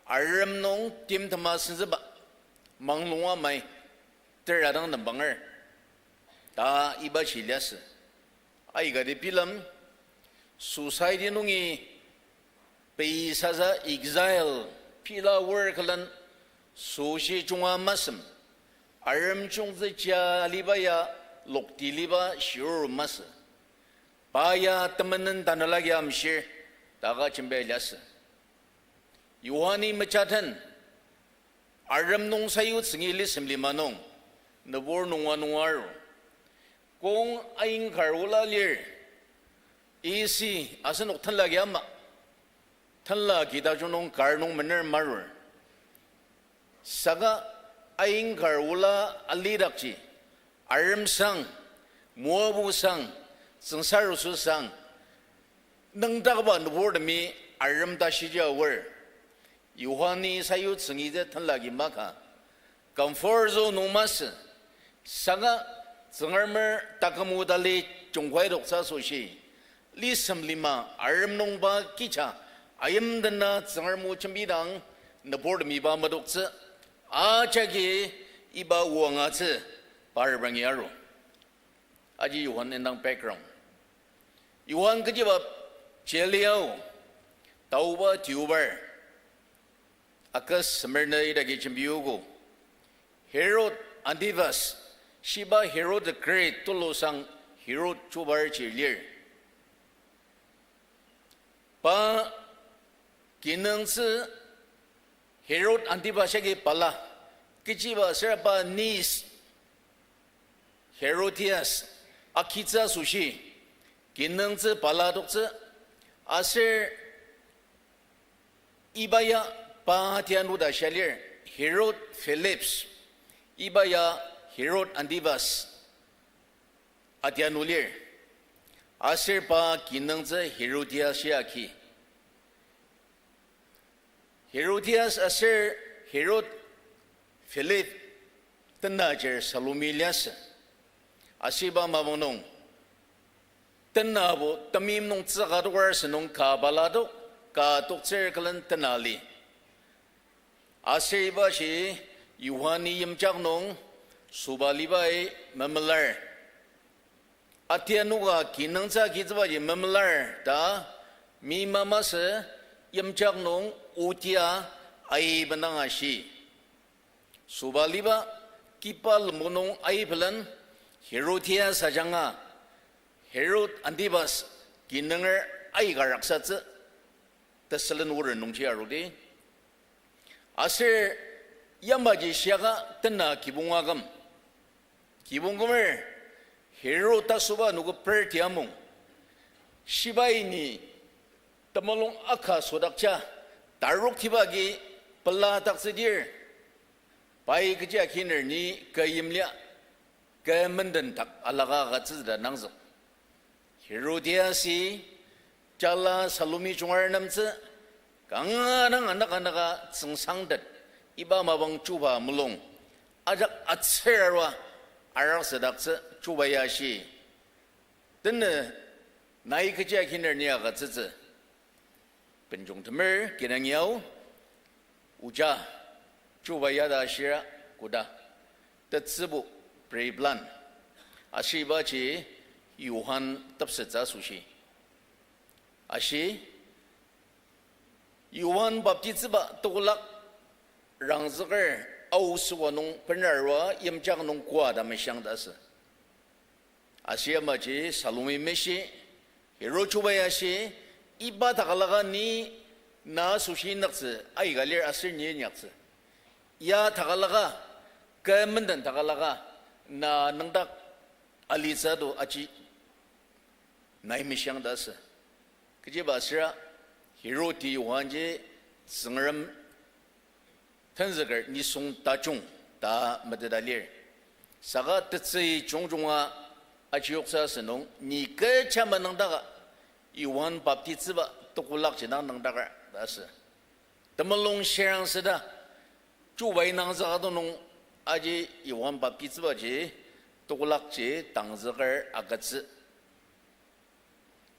arem nung timtema sentsüba, manglunga mai ter adang nembanger ta ibaji liasü. Aikati bilem, society nungi pei sasa exile pila wor külen süshi junga masem, arem jungtsü jia aliba ya lokti liba shirur masü. Pa ya temenen tanelagi amshir ta ka jembi liasü. Johani mejaten arem nung sayutsüngi lisem lima nung, nübur nunga nunga aru. Kong aingkar ola lir, isi asenok tenlagi ama, tenla kidajung nung kar nung mener marur. Saka aingkar ola alidakji, arem sang, moabu sang, tsüngsarusu sang, nüngdakba nüburtemi arem tashiji aor. Johani sayutsüngitsü tenlagi maka, comfort zone nung masü, saka Tsüngremer taküm odali jungkai toktsü asoshi, lisem lima arem nungba kicha ayimdena Tsüngrem o jembidang nüburtemiba medoktsü, ajaki iba o angatsü pa reprangji aru. Aji Johan indang background. Johan kechiba jeliao, taoba tiobar, August semer nü idaki jembiogo. Herod Antipas, shiba Herod the Great tulusang Herod chubar ji lir. Pa kinungtsü Herod Antipas agi pala, kechiba süraba niece Herodias akitsü asoshi kinungtsü pala toktsü, aser iba ya pa atianu ta shia lir, Herod Philips, iba ya Herod Antipas atianu lir. Aser pa kinungtsü Herodias-i aki. Herodias aser Herod Philip tenaji Salome liasü. Ashiba mapang nung, tenabo temeim nung tsüka tokar sünung ka pala tok, ka toktsür külen tena li. Aser ibaji Johani yimjak nung sobalibai memelar. Atianuka kinungtsü akitsübaji memelar ta, mi mamasü yimjak nung otia aibenang ashi. Sobaliba kiba lembu nung aipelen Herodias ajanga Herod Antipas kinunger aika raksatsü tesülen oren nungji arudi. Aser yamaji shiaka tena kibong aküm. Kibong kümer, Herod asoba anogo per tiamung. Shibai ni temulung aka sodakja, tarok tiba agi pela taktsüdir. Pai kechi akiner ni kü yimlia, kü menden dak alaka agütsü ta nangzük. Herodiasi, jala Salomi jungar nemtsü, kanga dang anaka naka tsüngsangtet, iba mapang chuba mulung, ajak atsür arua, arak sedaktsü chuba ya shi. Tene, nai kechi akiner ni agütsütsü. Benjongtemer kinangiao, oja, chuba ya ta ashira koda, tetsübu preplan. Aser ibaji Johan tepsettsü asoshi. Ashi, Johan baptitsüba tekolak rangzüker aosüwa nung bener arua yimjak nung koa ta meshiang ta asü. Aser yamaji Salomi meshi, Herod chuba ya shi, iba takalaka ni na asoshi inyaktsü aika lir aser ni inyaktsü. Ya takalaka, kü menden takalaka, na nüngdak alitsü to aji nai meshiang ta asü. Kechiba asüra, Herodi Johanji Tsüngrem tenzüker nisung tajung ta meteta lir. Saka tetsü jungjunga ajiyoktsü asünung, ni kecha menüngdaka Johan baptitsüba tekolakji dang nüngdaker ta asü. Temulung shirang süda, chubai nangzüka to nung aji Johan baptitsübaji tekolakji tangzüker agütsü.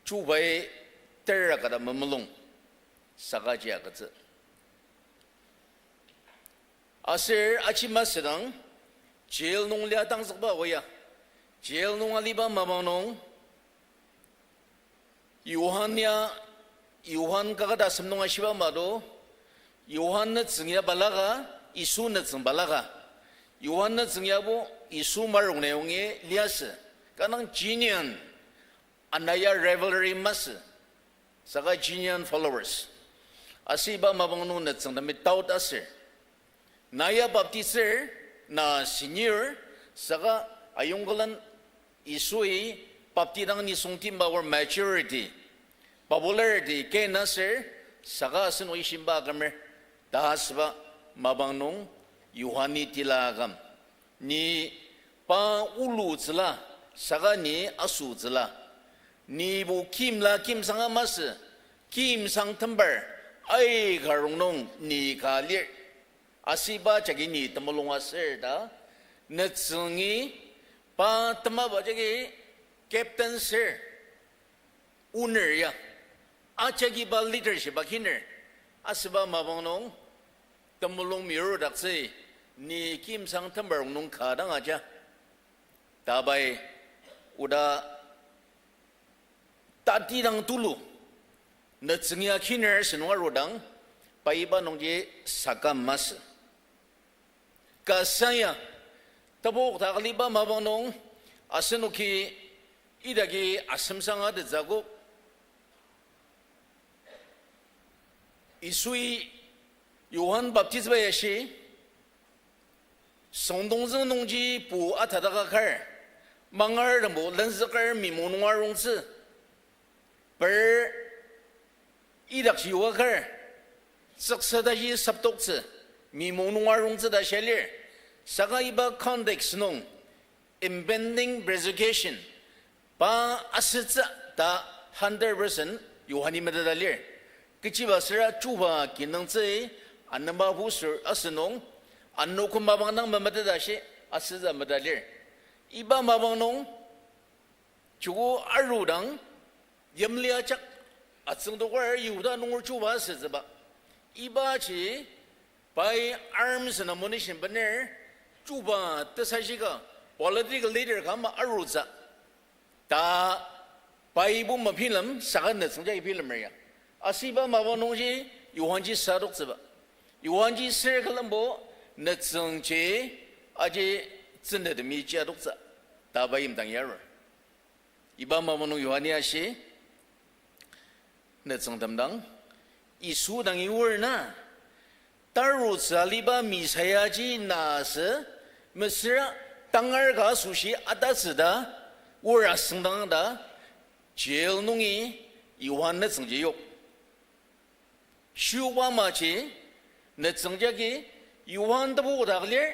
Chubai tera kata memulung sakaji agütsü. Aser aji masüdang, jail nung lia tangzükba oya. Jail nung aliba mapang nung, Johan ya, Johan kaketa asem nung ashiba mato, Johan nütsüng ya balaka, Yisu nütsüng balaka. Johan nütsüng yabo Yisu marung na yongi liasü. Kanang genuine, ana ya rivalry masü. Saka genuine followers. Aser iba mapang nung nütsüngtemi doubt asür. Na ya baptitsür, na senior, saka ayongkülen Yisui baptidang nisung timba or maturity, popularity ken asür, saka asenok ishimba akümer, ta asüba mapang nung Yohani tila aküm. Ni pa olutsüla, saka ni asütsüla. Nibo kimla kimsanga masü, kimsang tembar, aika rongnung ni ka lir. Asüba jagi ni temulung asür ta, nütsüngi pa temaba jagi captain sür, owner ya, ajagiba leadership akiner, asüba mapang nung, temulung mirudaktsü, ni kimsang tembar rongnung ka dang aja. Ta pai, oda tatidang tulu, nütsüng ya kiner sünung arudang, pa iba nungji saka masü. Kasaya, tebok takaliba mapang nung, asenoki idaki asemsang atettsü akok, Yisui Johan Baptisba ya shi, süngdongzüng nungji pu atataka kar, mangar tembo lenzüker mimung nung arungtsü, per idakji yua kar, tsüksü taji saptoktsü, mimung nung arungtsü ta shia lir, saka iba context nung, impending persecution, pa asütsü ta hundred percent Yohani meteta lir. Kechiba süra chuba kinungtsü anema busür asünung, anogo mapang dang memeteta shi asütsü meta lir. Iba mapang nung, chuko arudang, yimli ajak atsüngtoker Yihuda nunger chuba asütsüba. Ibaji, pai arms and ammunition bener, chuba tesashika, political leader ka ama arutsü. Ta paibo mabilem saka nütsüngja ibilemer ya. Asüba mapang nungji Yohanji sadoktsüba. Yohanji sür külembo nütsüngji aji tsünetemi ji adoktsü. Ta pai imdang yarur. Iba mapang nung Yohani ashi, nütsüngtem dang, Yisu dangi wor na, tarutsü aliba Messiah ji na asü, mesüra tangar ka asoshi atatsü ta, or asüngdang ta, jail nungi Johan nütsüngji yok. Shiba amaji, nütsüng jagi, Johan tebu dak lir,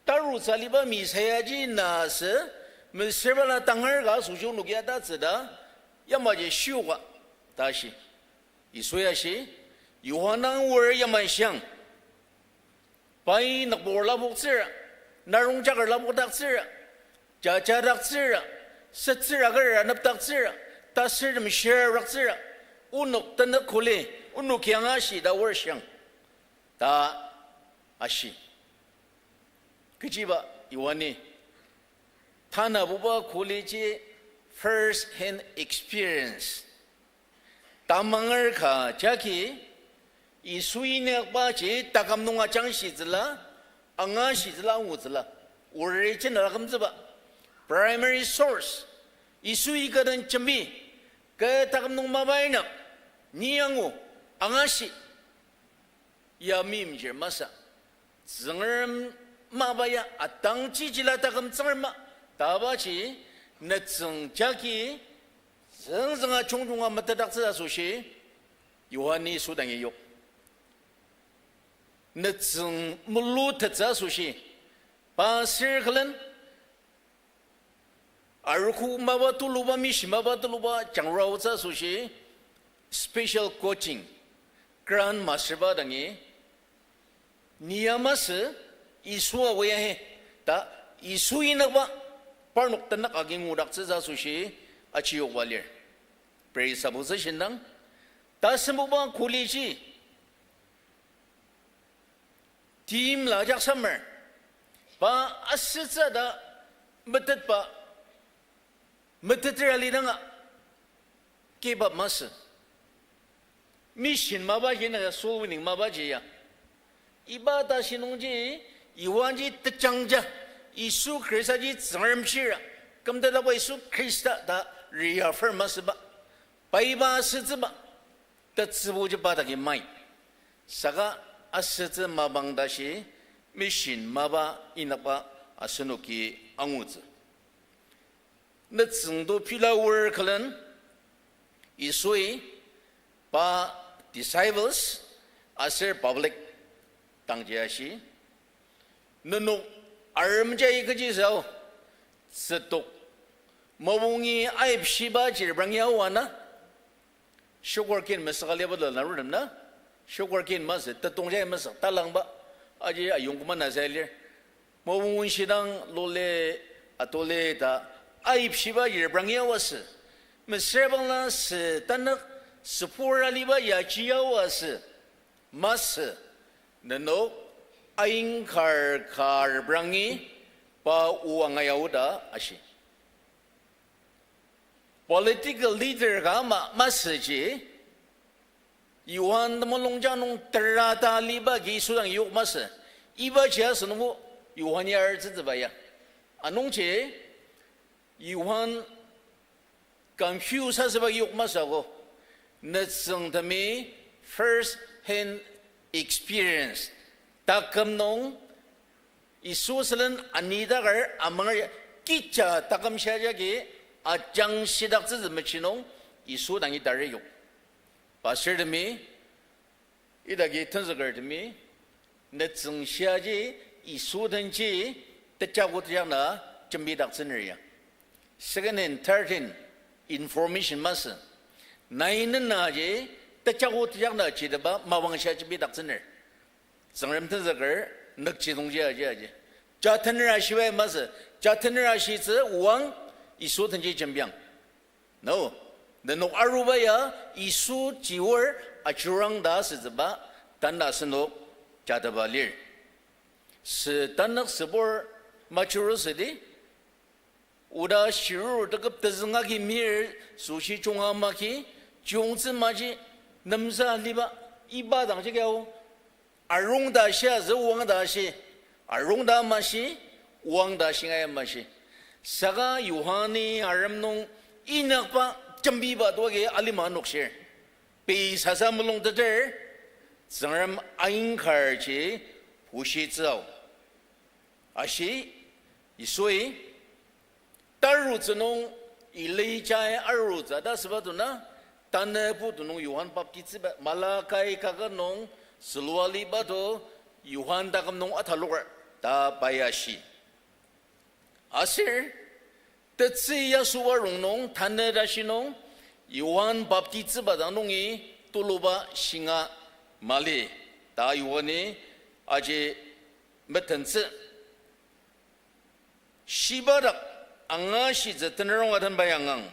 tarutsü aliba Messiah ji na asü, mesüra bala tangar ka asoshi onoki atatsü ta, yamaji shioka, ta shi. Yisu ya shi, Johan dang or yamai shiang. Pai nükbur lapoktsüra, narongjaker lapokdaktsüra, jajadaktsüra, sütsüra kera nüpdaktsüra, tasürtem shiradaktsüra, onok tenük kuli, onok kianga shi ta or shiang, ta ashi. Kechiba Johan-i tanabuba koliji first hand experience tamanger ka jagi, Yisu inyakbaji taküm nung ajangshitsüla, angashitsüla, angutsüla, original akümtsüba, primary source, Yisui kü den jembi, kü taküm nung mapa inyak, ni angu, angashi, ya meimchir masü. Tsüngrem mapa ya atangji jila taküm Tsüngrem ma, ta abaji, nütsüng jagi, züngzünga jungjunga metetdaktsü asoshi, Johan-i Yisu dangi yok. Nütsüng mulutettsü asoshi, pa sür külen, arogo mapa tuluba, mishi mapa tuluba jangraotsü asoshi, special coaching, Grand Master ba dangi, ni ya masü, Yisu awi ahi, ta, Yisu inyakba, parnok tenük agi ngudaktsütsü asoshi, achiyokba lir. Praise abutsü shindang, tasembuba koliji timla ajak samer, pa asütsü ta metetba, meteter alidanga, kiba masü. Mission mapaji na soul winning mapaji ya. Iba tashi nungji, Johanji tejangja, Yisu Khristaji Tsüngrem shira, kümtetaba Yisu Khrista ta reaffirm masüba, paiba asütsüba, tetsübuji pa dagi mai. Saka asütsü mapang tashi, mission mapa inyakba asenoki angutsü. Nütsüng to pila aor külen, Yisui pa disciples aser public dangji ashi, nenok aremjai kechi sao, tsütok, mobungi aipshiba chir brangi aoa na, sugar cane mesüka liba la narutem na, sugar cane masü, tetong jai mesük talangba, aji ayongkoma na sai lir. Mobung shidang lole, atole ta, aipshiba yir brangi aoa sü. Mesüra bangla sü tanük, süpur aliba yaji aoa sü. Masü, nenok, ainkar kar brangi, pa oa ngai ao ta ashi. Political leader ka ama masüji, Johan temulungjang nung tera ta aliba agi Yisu dang yok masü. Ibaji asü nungo Johan ya artsütsüba ya. Anungji Johan confuse asüba yok masü ako. Nütsüngtemi first hand experience, taküm nung Yisu sülen anidakar amanger ya, kija taküm shia jagi ajangshidaktsütsü mechi nung Yisu dangi tari yok. Pastortemi, idaki tenzükertemi, nütsüng shiaji Yisu denji tejakotejakna jembidaktsüner ya. Second hand, third hand information masü. Nai nenaji tejakotejakna jiteba mapang shia jembidaktsüner. Tsüngrem tenzüker nükjidongji aji aji. Jatener ashibai masü, jatener ashitsü oang Yisu denji jembiang. No, nenok aruba ya Yisu jior ajurang ta asütsüba, tana asenok jateba lir. Sü tanük sübur majuru südi, oda shiruru teküp tezüng agi mir, süshi junga maki, jungtsü maji, nemsa liba, iba dangji kya o. Arung ta shi azü oang ta shi, arung ta mashi, oang ta shingai mashi. Saka Yohani arem nung inyakba jembiba toagi alima nokshir. Pei sasa mulung teter, Tsüngrem ainkarji pushitsüo. Ashi, Yisui, tarutsü nung Elijai arutsü ta süba dona, tanü putu nung Johan baptiziba, Malakai kaket nung zülua liba to Johan taküm nung ataloker ta pai ashi. Aser, tetsü yasüba rongnung, tanü tashi nung, Johan baptiziba dang nungi tuluba shinga mali, ta Johani aji metentsü. Shiba dak angashitsü tenerong atenba yangang,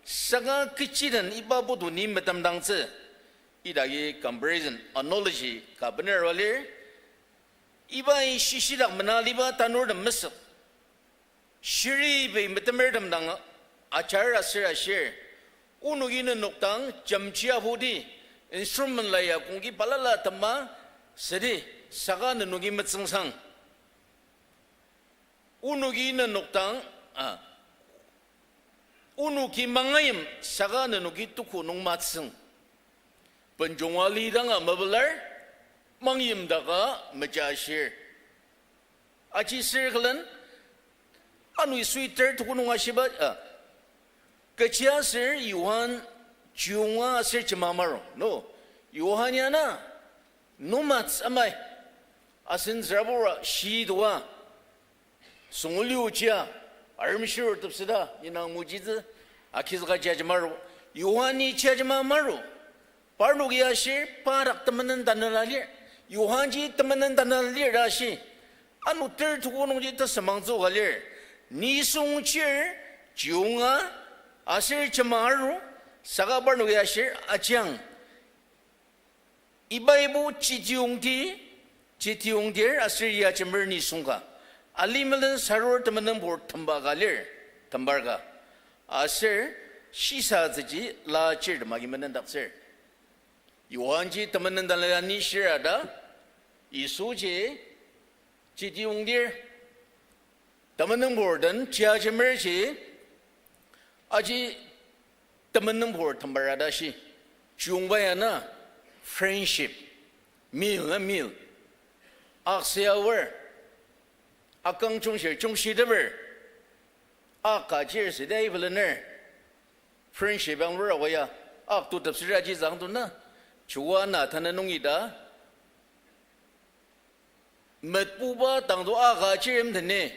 saka kechi den iba putu ni metemdangtsü, idagi comparison, analogy ka bener lir, ibai shishidak mena liba tanurtem mesük. Shiri pei metemertem dang ajar aser ashir. Onoki nenok dang jemchia pudi, instrument la ya kongki balala tema südi, saka nenoki metsüngsang. Onoki nenok dang, a, onoki mangayim saka nenoki tuku nung matsüng. Benjong ali danga mepelar, mangyimdaka mejashir. Aji sür külen, ano Yisui ter tuku nung ashiba, a, kechiaser Johan chiyunga aser jema maru, no? Johan ya na, numats amai, asen zürabura shidua, sünguli ochia, aremshir tepseta, inang mujitsü, akizüka jajemaru, Johani jajema maru. Parnoki ashir, pa dak temenen tanela lir. Johanji temenen tanela lir ta ashi. Ano ter tuku nungji tesemangtsü ka lir. Nisung chir, chiyunga, aser jema aru, saka parnoki ashir, ajiang. Ibaibo chitiyongti, chitiyongtir aser yajemer nisung ka. Alimelen sarur temenenpur temba ka lir, tembar ka. Aser shisatsüji la chirtem agi menendaktsür. Johanji temenen tanela ni shira ta, Yisuji chitiyongtir temenenpur den chiajemerji aji temenenpur tembara ta shi. Chiyungba ya na friendship. Meal na meal. Ak seawer. Akang chungshir chungshiteper. Ak ka chir side ipelener. Friendship ang lura waya. Ak tu tepsira ji zang tu na. Chuwa na tanü nungi ta. Metbuba tangdo aka chir imtene,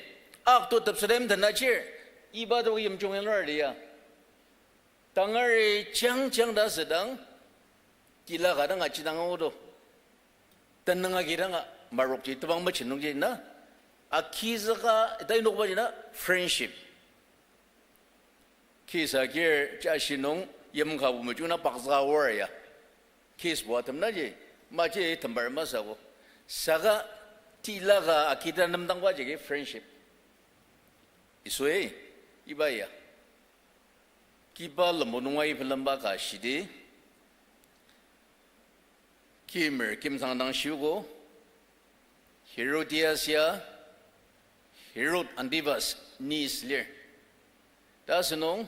ak to tepseta imtena chir, iba to yimjung yangar liya. Tangari chang chang ta sedang, tila ka dang aji dang odo. Tenüng agi dang a, marokji tebang machin nungji na, akizüka, ita inokba ji na, friendship. Kisa kir jashi nung yimka bu mejung na baksa war ya. Kis bu atem na ji, maji tembar masako. Saka tila ka akida nemdangba jagi friendship. Isui, iba ya. Kiba lembu nunga ipelemba ka shidi. Kimer kimsang dang shiuko, Herodias ya, Herod Antipas niece lir. Ta asenung,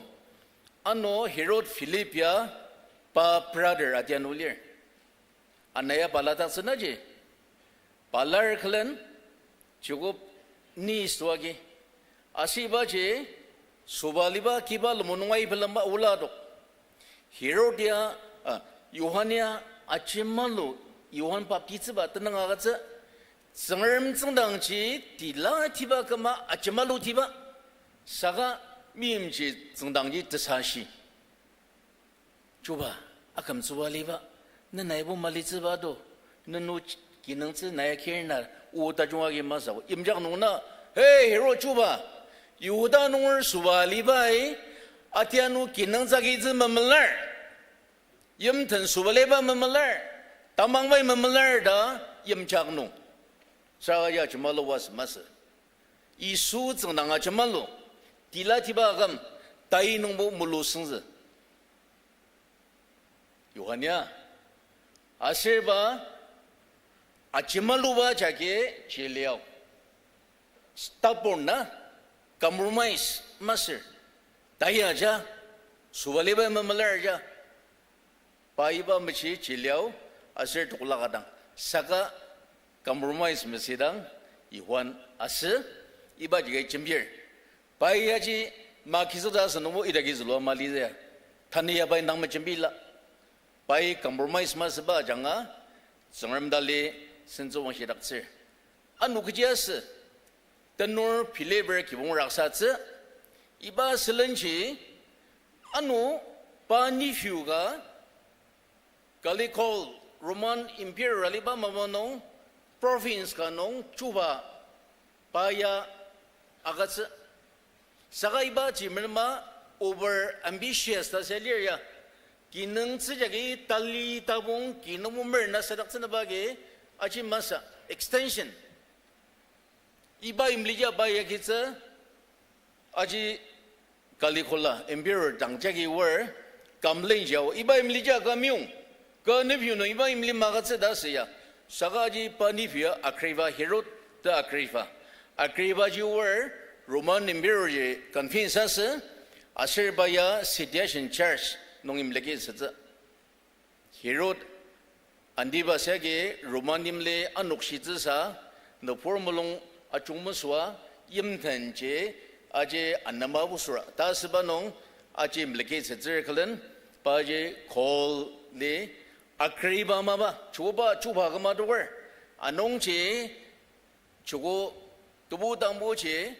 ano Herod Philip ya, pa brother atianu lir. Ana ya pala taktsünaji, palar külen, Jakob niece to agi. Asübaji, sobaliba kiba lembu nunga ipelemba ola adok. Herod ya, a, Johan ya ajemalu, Johan baptiziba tenüng agütsü, Tsüngrem tsüngdangji tila tiba küma ajemalutiba, saka meimji tsüngdangji tesashi. Chuba, akümtsüba liba, ne naibo malitsüba do, nenu kinungtsü nai akirna, o tajung agi masao, imjak nung na, Hey, Herod chuba, Yihuda nunger sobalibai, atianu kinungtsü agitsü memelar, yimten sobaliba memelar, tamangbai memelar ta, imjak nung. Saka ya ajemalu was masü. Yisu tsüngdang ajemalu, tila tiba aküm, tai nungbo mulu süngzü. Johan ya, aserba, ajemaluba jagi jiliao. Stubborn na, compromise masür. Tai aja, sobaliba memelar aja. Pa iba mechi jiliao, aser tokolak adang. Saka compromise mesüdang Johan asü, iba jagi jembir. Pai aji makisüta asü nungbo idaki zülua mali ya. Tanü ya pai nang mejembila. Pai compromise masüba ajanga, Tsüngrem dali sentsü wangshidaktsür. Ano kechi asü, tenor Philip-er kibong raksatsü, iba sülenji, ano pa nephew ka, Caligula, Roman Emperor aliba mapa nung, province ka nung chuba pa ya agütsü. Saka ibaji menema over ambitious ta sa lir ya. Kinungtsü jagi tali tabong kinungbo mer na sadaktsünaba agi aji masü extension. Iba imlija pa ya kitsü, aji Caligula, emperor dang jagi wor, complain jao, iba imlija ka meyong, ka nephew nung iba imli magütsü ta asü ya. Saka aji pa nephew ya Agrippa, Herod ta Agrippa. Agrippa ji wor Roman emperor ji convince asü, aser pa ya Sanhedrin church nung imliki sütsü. Herod Antipas agi Roman yimli anokshitsüsa, nübur mulung ajungmesüa, yimtenji aji anema busura ta asüba nung aji imliki sütsür külen, paji Paul-i Agrippa mapa, chuba chuba küma toker. Anungji chuko tebu dangboji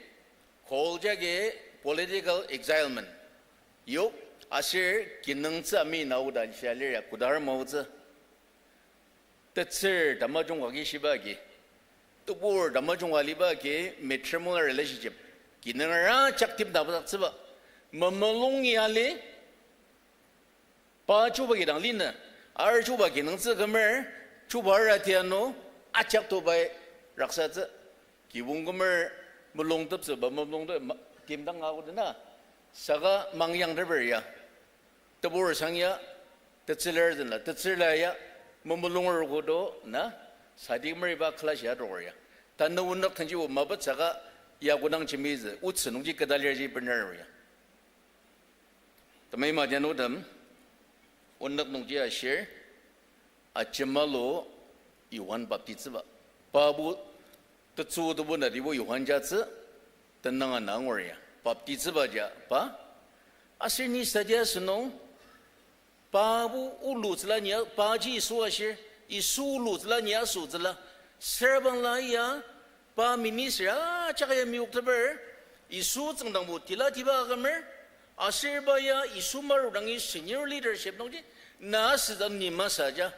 Paul jagi political exilement yok aser kinungtsü ami nao ta shia lir ya kodar maotsü. Tetsür tamajung ka ki shiba agi, tebur tamajung ka liba agi matrimonial relationship, kinungra ajak timtem dangtsüba, memulung ya li, pa chuba kidang linü, ar chuba kinungtsü kümer, chuba ara tianu, ajak to pai raksatsü. Kibong kümer mulung teptsüba, mulung te ma-, timdang ako dena, saka mangyangteper ya. Tebur sang ya, tetsüler dena, tetsüla ya, memulung rokodo na, sadi kümer iba clash ya adoker ya. Tanü onük tenji o mapet saka ya kodang jembitsü, otsü nungji ketalir ji bener ya. Temei madianutem, onük nungji ashir, ajemalu Johan baptitsüba. Pabo tetsü tebu natibo Johan jatsü, tenanga na angur ya. Baptitsüba ja pa. Aser ni sadia sünung, pabo ulutsüla ni a-, paji Yisu ashir, Yisu ulutsüla ni asütsüla. Serbangla ya, pa ministry ajak ya meyokteper, Yisu tsüngdangbo tila tiba akümer, aser pa ya Yisu marudangi senior leadership nungji, na asütsü ni masü ja.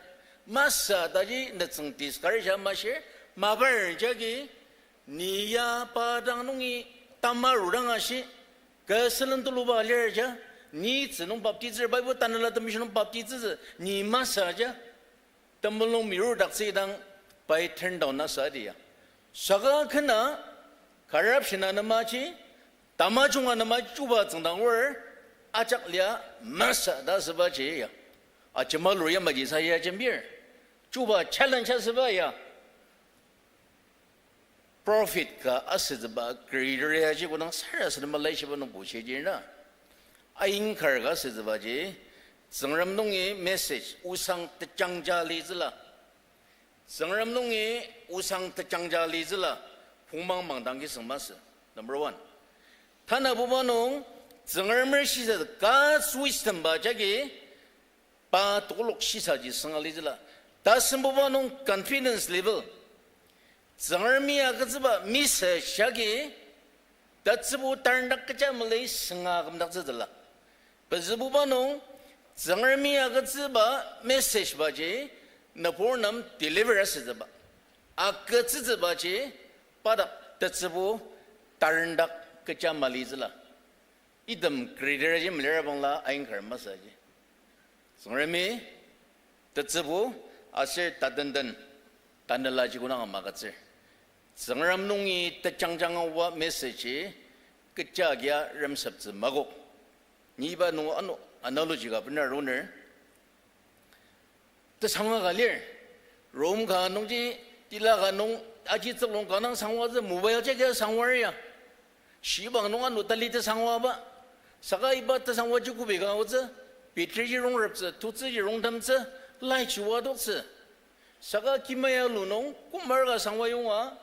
Masü taji nütsüng discourage ya mashir, mabar jagi, ni ya pa dang nungi tamarudang ashi, kü sülen tuluba lir ja, ni tsünung baptitsür, Bible tanela temeshi nung baptitsütsü, ni masü ja. Temulung mirudaktsü idang pai turn down na sa dia. Saka kena corruption anemaji, tamajung anema chuba tsüngdang or, ajak lia masü ta asübaji ya. Ajemalu yamaji sa ya jembir. Chuba challenge asüba ya. Profit ka asütsüba criteria ji kodang sarasadema laishiba nung bushiji na. Ainkar ka asütsübaji, Tsüngrem nungi message osang tejangja litsüla. Tsüngrem nungi osang tejangja litsüla, pungmang mangdang kisüng masü. Number one. Tanabuba nung, Tsüngremer shisa, God's wisdom ba jagi, pa tokolok shisaji sünga litsüla. Tasembuba nung confidence level, Tsüngremi agütsüba message jagi, tatsübu tarndak kecha mali sünga kümdaktsütsüla. Pezübuba nung, Tsüngremi agütsüba message baji, nübur nem deliver asütsüba. Agütsütsübaji, padak tatsübu tarndak kecha malitsüla. Item criteria ji melira bangla ainkar masaji. Tsüngremi tetsübu aser tatenden tanelaji kodanga magütsür. Tsüngrem nungi tejangjang aoba message kecha agia remseptsü makok. Ni iba nung ano analogy ka bener aruner. Tesangwa ka lir. Room ka nungji, tila ka nung, aji tsüklung ka nung sangwatsü mobile jagi sangwar ya. Shibang nung ano tali tesangwaba. Saka iba tesangwaji kübok ka aotsü, battery ji rongreptsü, tutsü ji rongtemtsü, light ji wadoktsü. Saka kimaya lu nung, kumar ka sangwa yonga,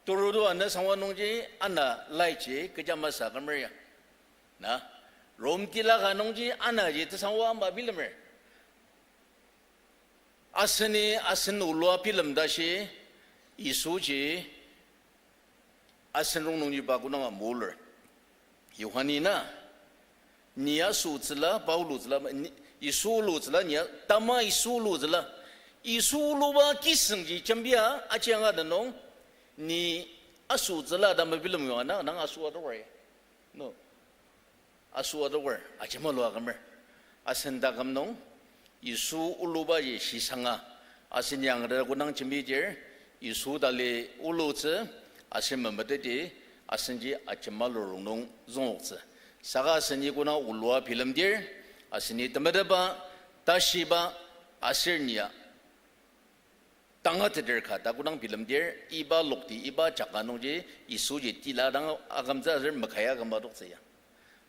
turudu ana sangwa nungji, ana laiji, kecha masü akümer ya. Na, Rom tila ka nungji, anaji tesangwa ama bilemer. Aseni asen olua bilem tashi, Yisuji asen rongnungji pa kodanga mulur. Yohani na, ni asütsüla, pa ulutsüla, ni, Yisu ulutsüla, ni a-, tama Yisu ulutsüla. Yisu uluba kisüngji jembia, aji anga ta nung, ni asütsüla ta mebilem yua na, nang asü adoker ya. No. Asü adoker, ajemalua akümer. Asen taküm nung, Yisu ulubaji shisanga, asen yangda kodang jembidir, Yisu tali ulutsü, asen memeteti, asenji ajemalu rongnung züngoktsü. Saka aseni kodang olua bilemdir, aseni temetetba, tashiba, aser nia tangateter ka ta kodang bilemdir, iba lokti, iba jaka nungji, Yisuji tila dang akümtsü aser makaya akümba toktsü ya.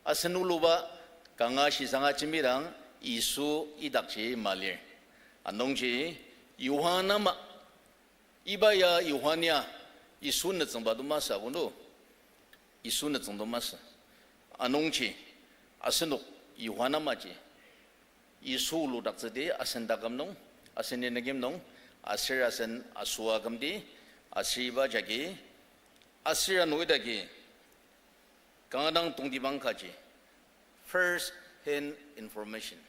Asen uluba, kanga shisanga jembidang, Yisu idakji malir. Anungji, Yohana ma, iba ya Yohana, Yisu nütsüngba to masü akünu. Yisu nütsüng to masü. Anungji, asenok Yohana maji Yisu uludaktsüdi asen taküm nung, asen inikim nung, aser asen asüa kümdi, aser iba jagi, aser ano idaki, kanga dang tongtibang kaji, first hand information.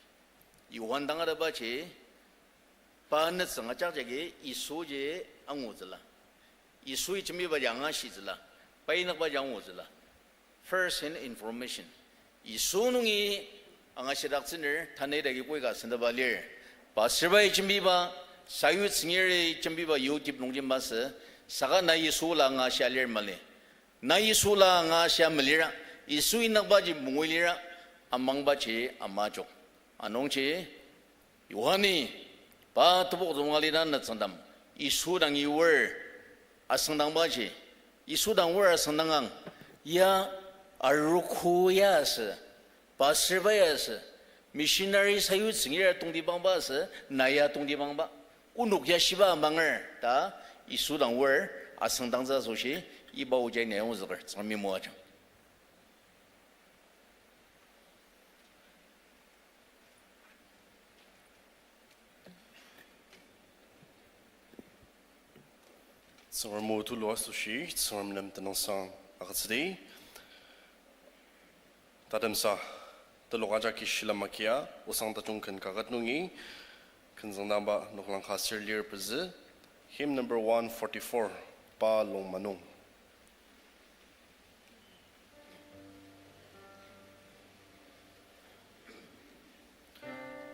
Yohan tangatetbaji, pa nütsüng ajak jagi Yisuji angutsüla. Yisui jembiba janga shitsüla. Pa inyakba jang angutsüla. First hand information. Yisu nungi angashidaktsüner tanü idaki koi ka sendaba lir. Pastor bai jembiba, sayutsüngiri jembiba YouTube nungji masü, saka na Yisu la angashia lir mali. Na Yisu la angashia malira, Yisu inyakbaji mungui lira, amangbaji amajok. Anungji, Yohani, pa tebok zünga alidang nütsüngdang, Yisu dangi oar asüngdangbaji, Yisu dang oar asüngdangang, ya arogo ya asü, pastor ba ya asü, missionary sayutsüngir tongtibangba asü, na ya tongtibangba, onok ya shiba amanger ta, Yisu dang oar asüngdangtsü asoshi, iba oji ni ayongzüker, Tsüngremi moajang. Tsüngrem o tulu asoshi, Tsüngrem nem tenüngsang agütsüdi. Tatemsa, telok ajaki shilem agia, osang tajung ken kaket nungi, kenzüngdangba noklang ka sür lir pezü, hymn number one forty-four, Pa Longmanung.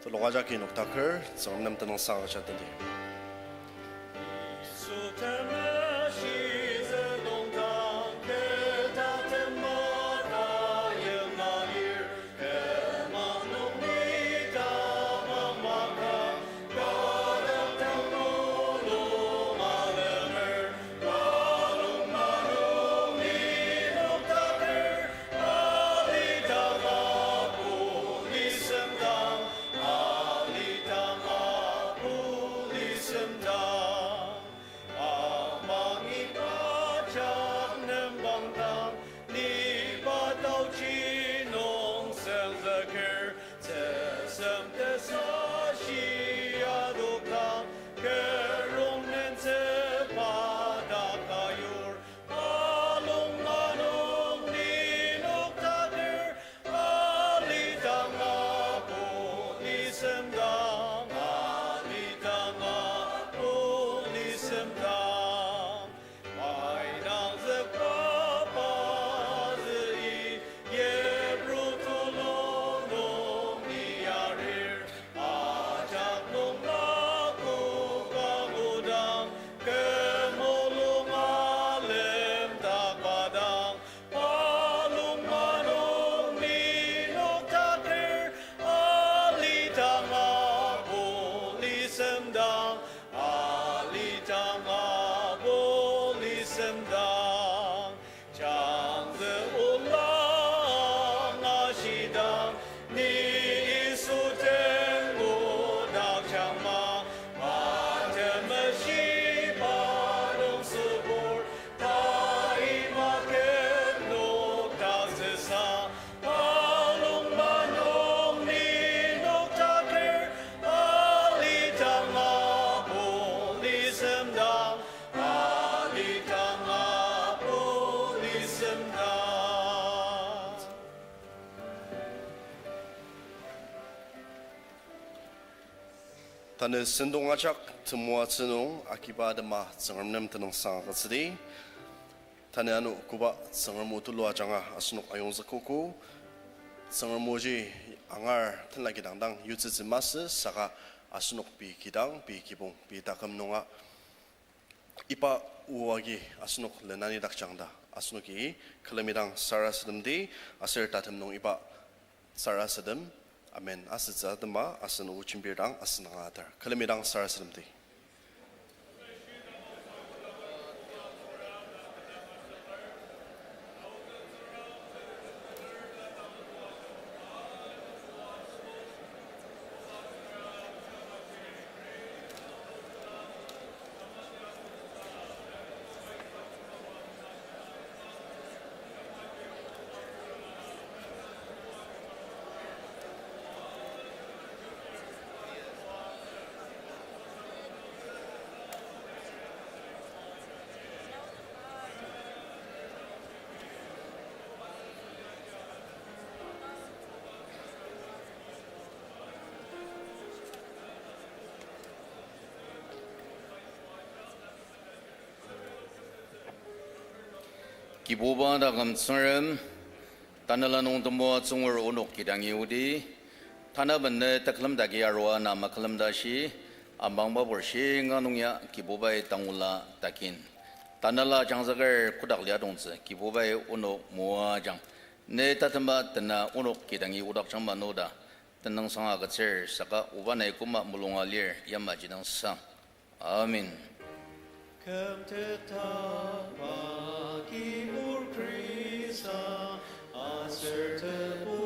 Telok ajaki noktaker, Tsüngrem nem tenüngsang agüja tedi. Tanü sentong ajak temoatsü nung agiba atema Tsüngrem nem tenüngsang agütsüdi. Tanü ano koba Tsüngrem o tulu ajanga asenok ayongzükogo. Tsüngrem oji angar tenla kidang dang yutsütsü masü saka asenok pei kidang, pei kibong, pei taküm nunga iba o agi asenok lenani dakjang ta asenoki külemi dang sarasademdi, aser tatem nung iba sarasadem, amen, asütsü atema asen o jembir dang asen angatar. Külemi dang sarasademdi. Kibuba taküm Tsüngrem, tanela nung temoatsü ngur onok kidangi odi, tanaben ne tekülem dagi arua na makülem tashi, amangba pur shinga nung ya Kibubai tangula takin. Tanela jangzüker kotak liadongtsü Kibubai onok moajang. Ne tatemba tena onok kidangi odakjangma noda tenüngsang agütsür saka oba nai koma mulunga lir yamaji nüngsang. Amen. Kümtet Taba Kibur Khrista, aser Tebu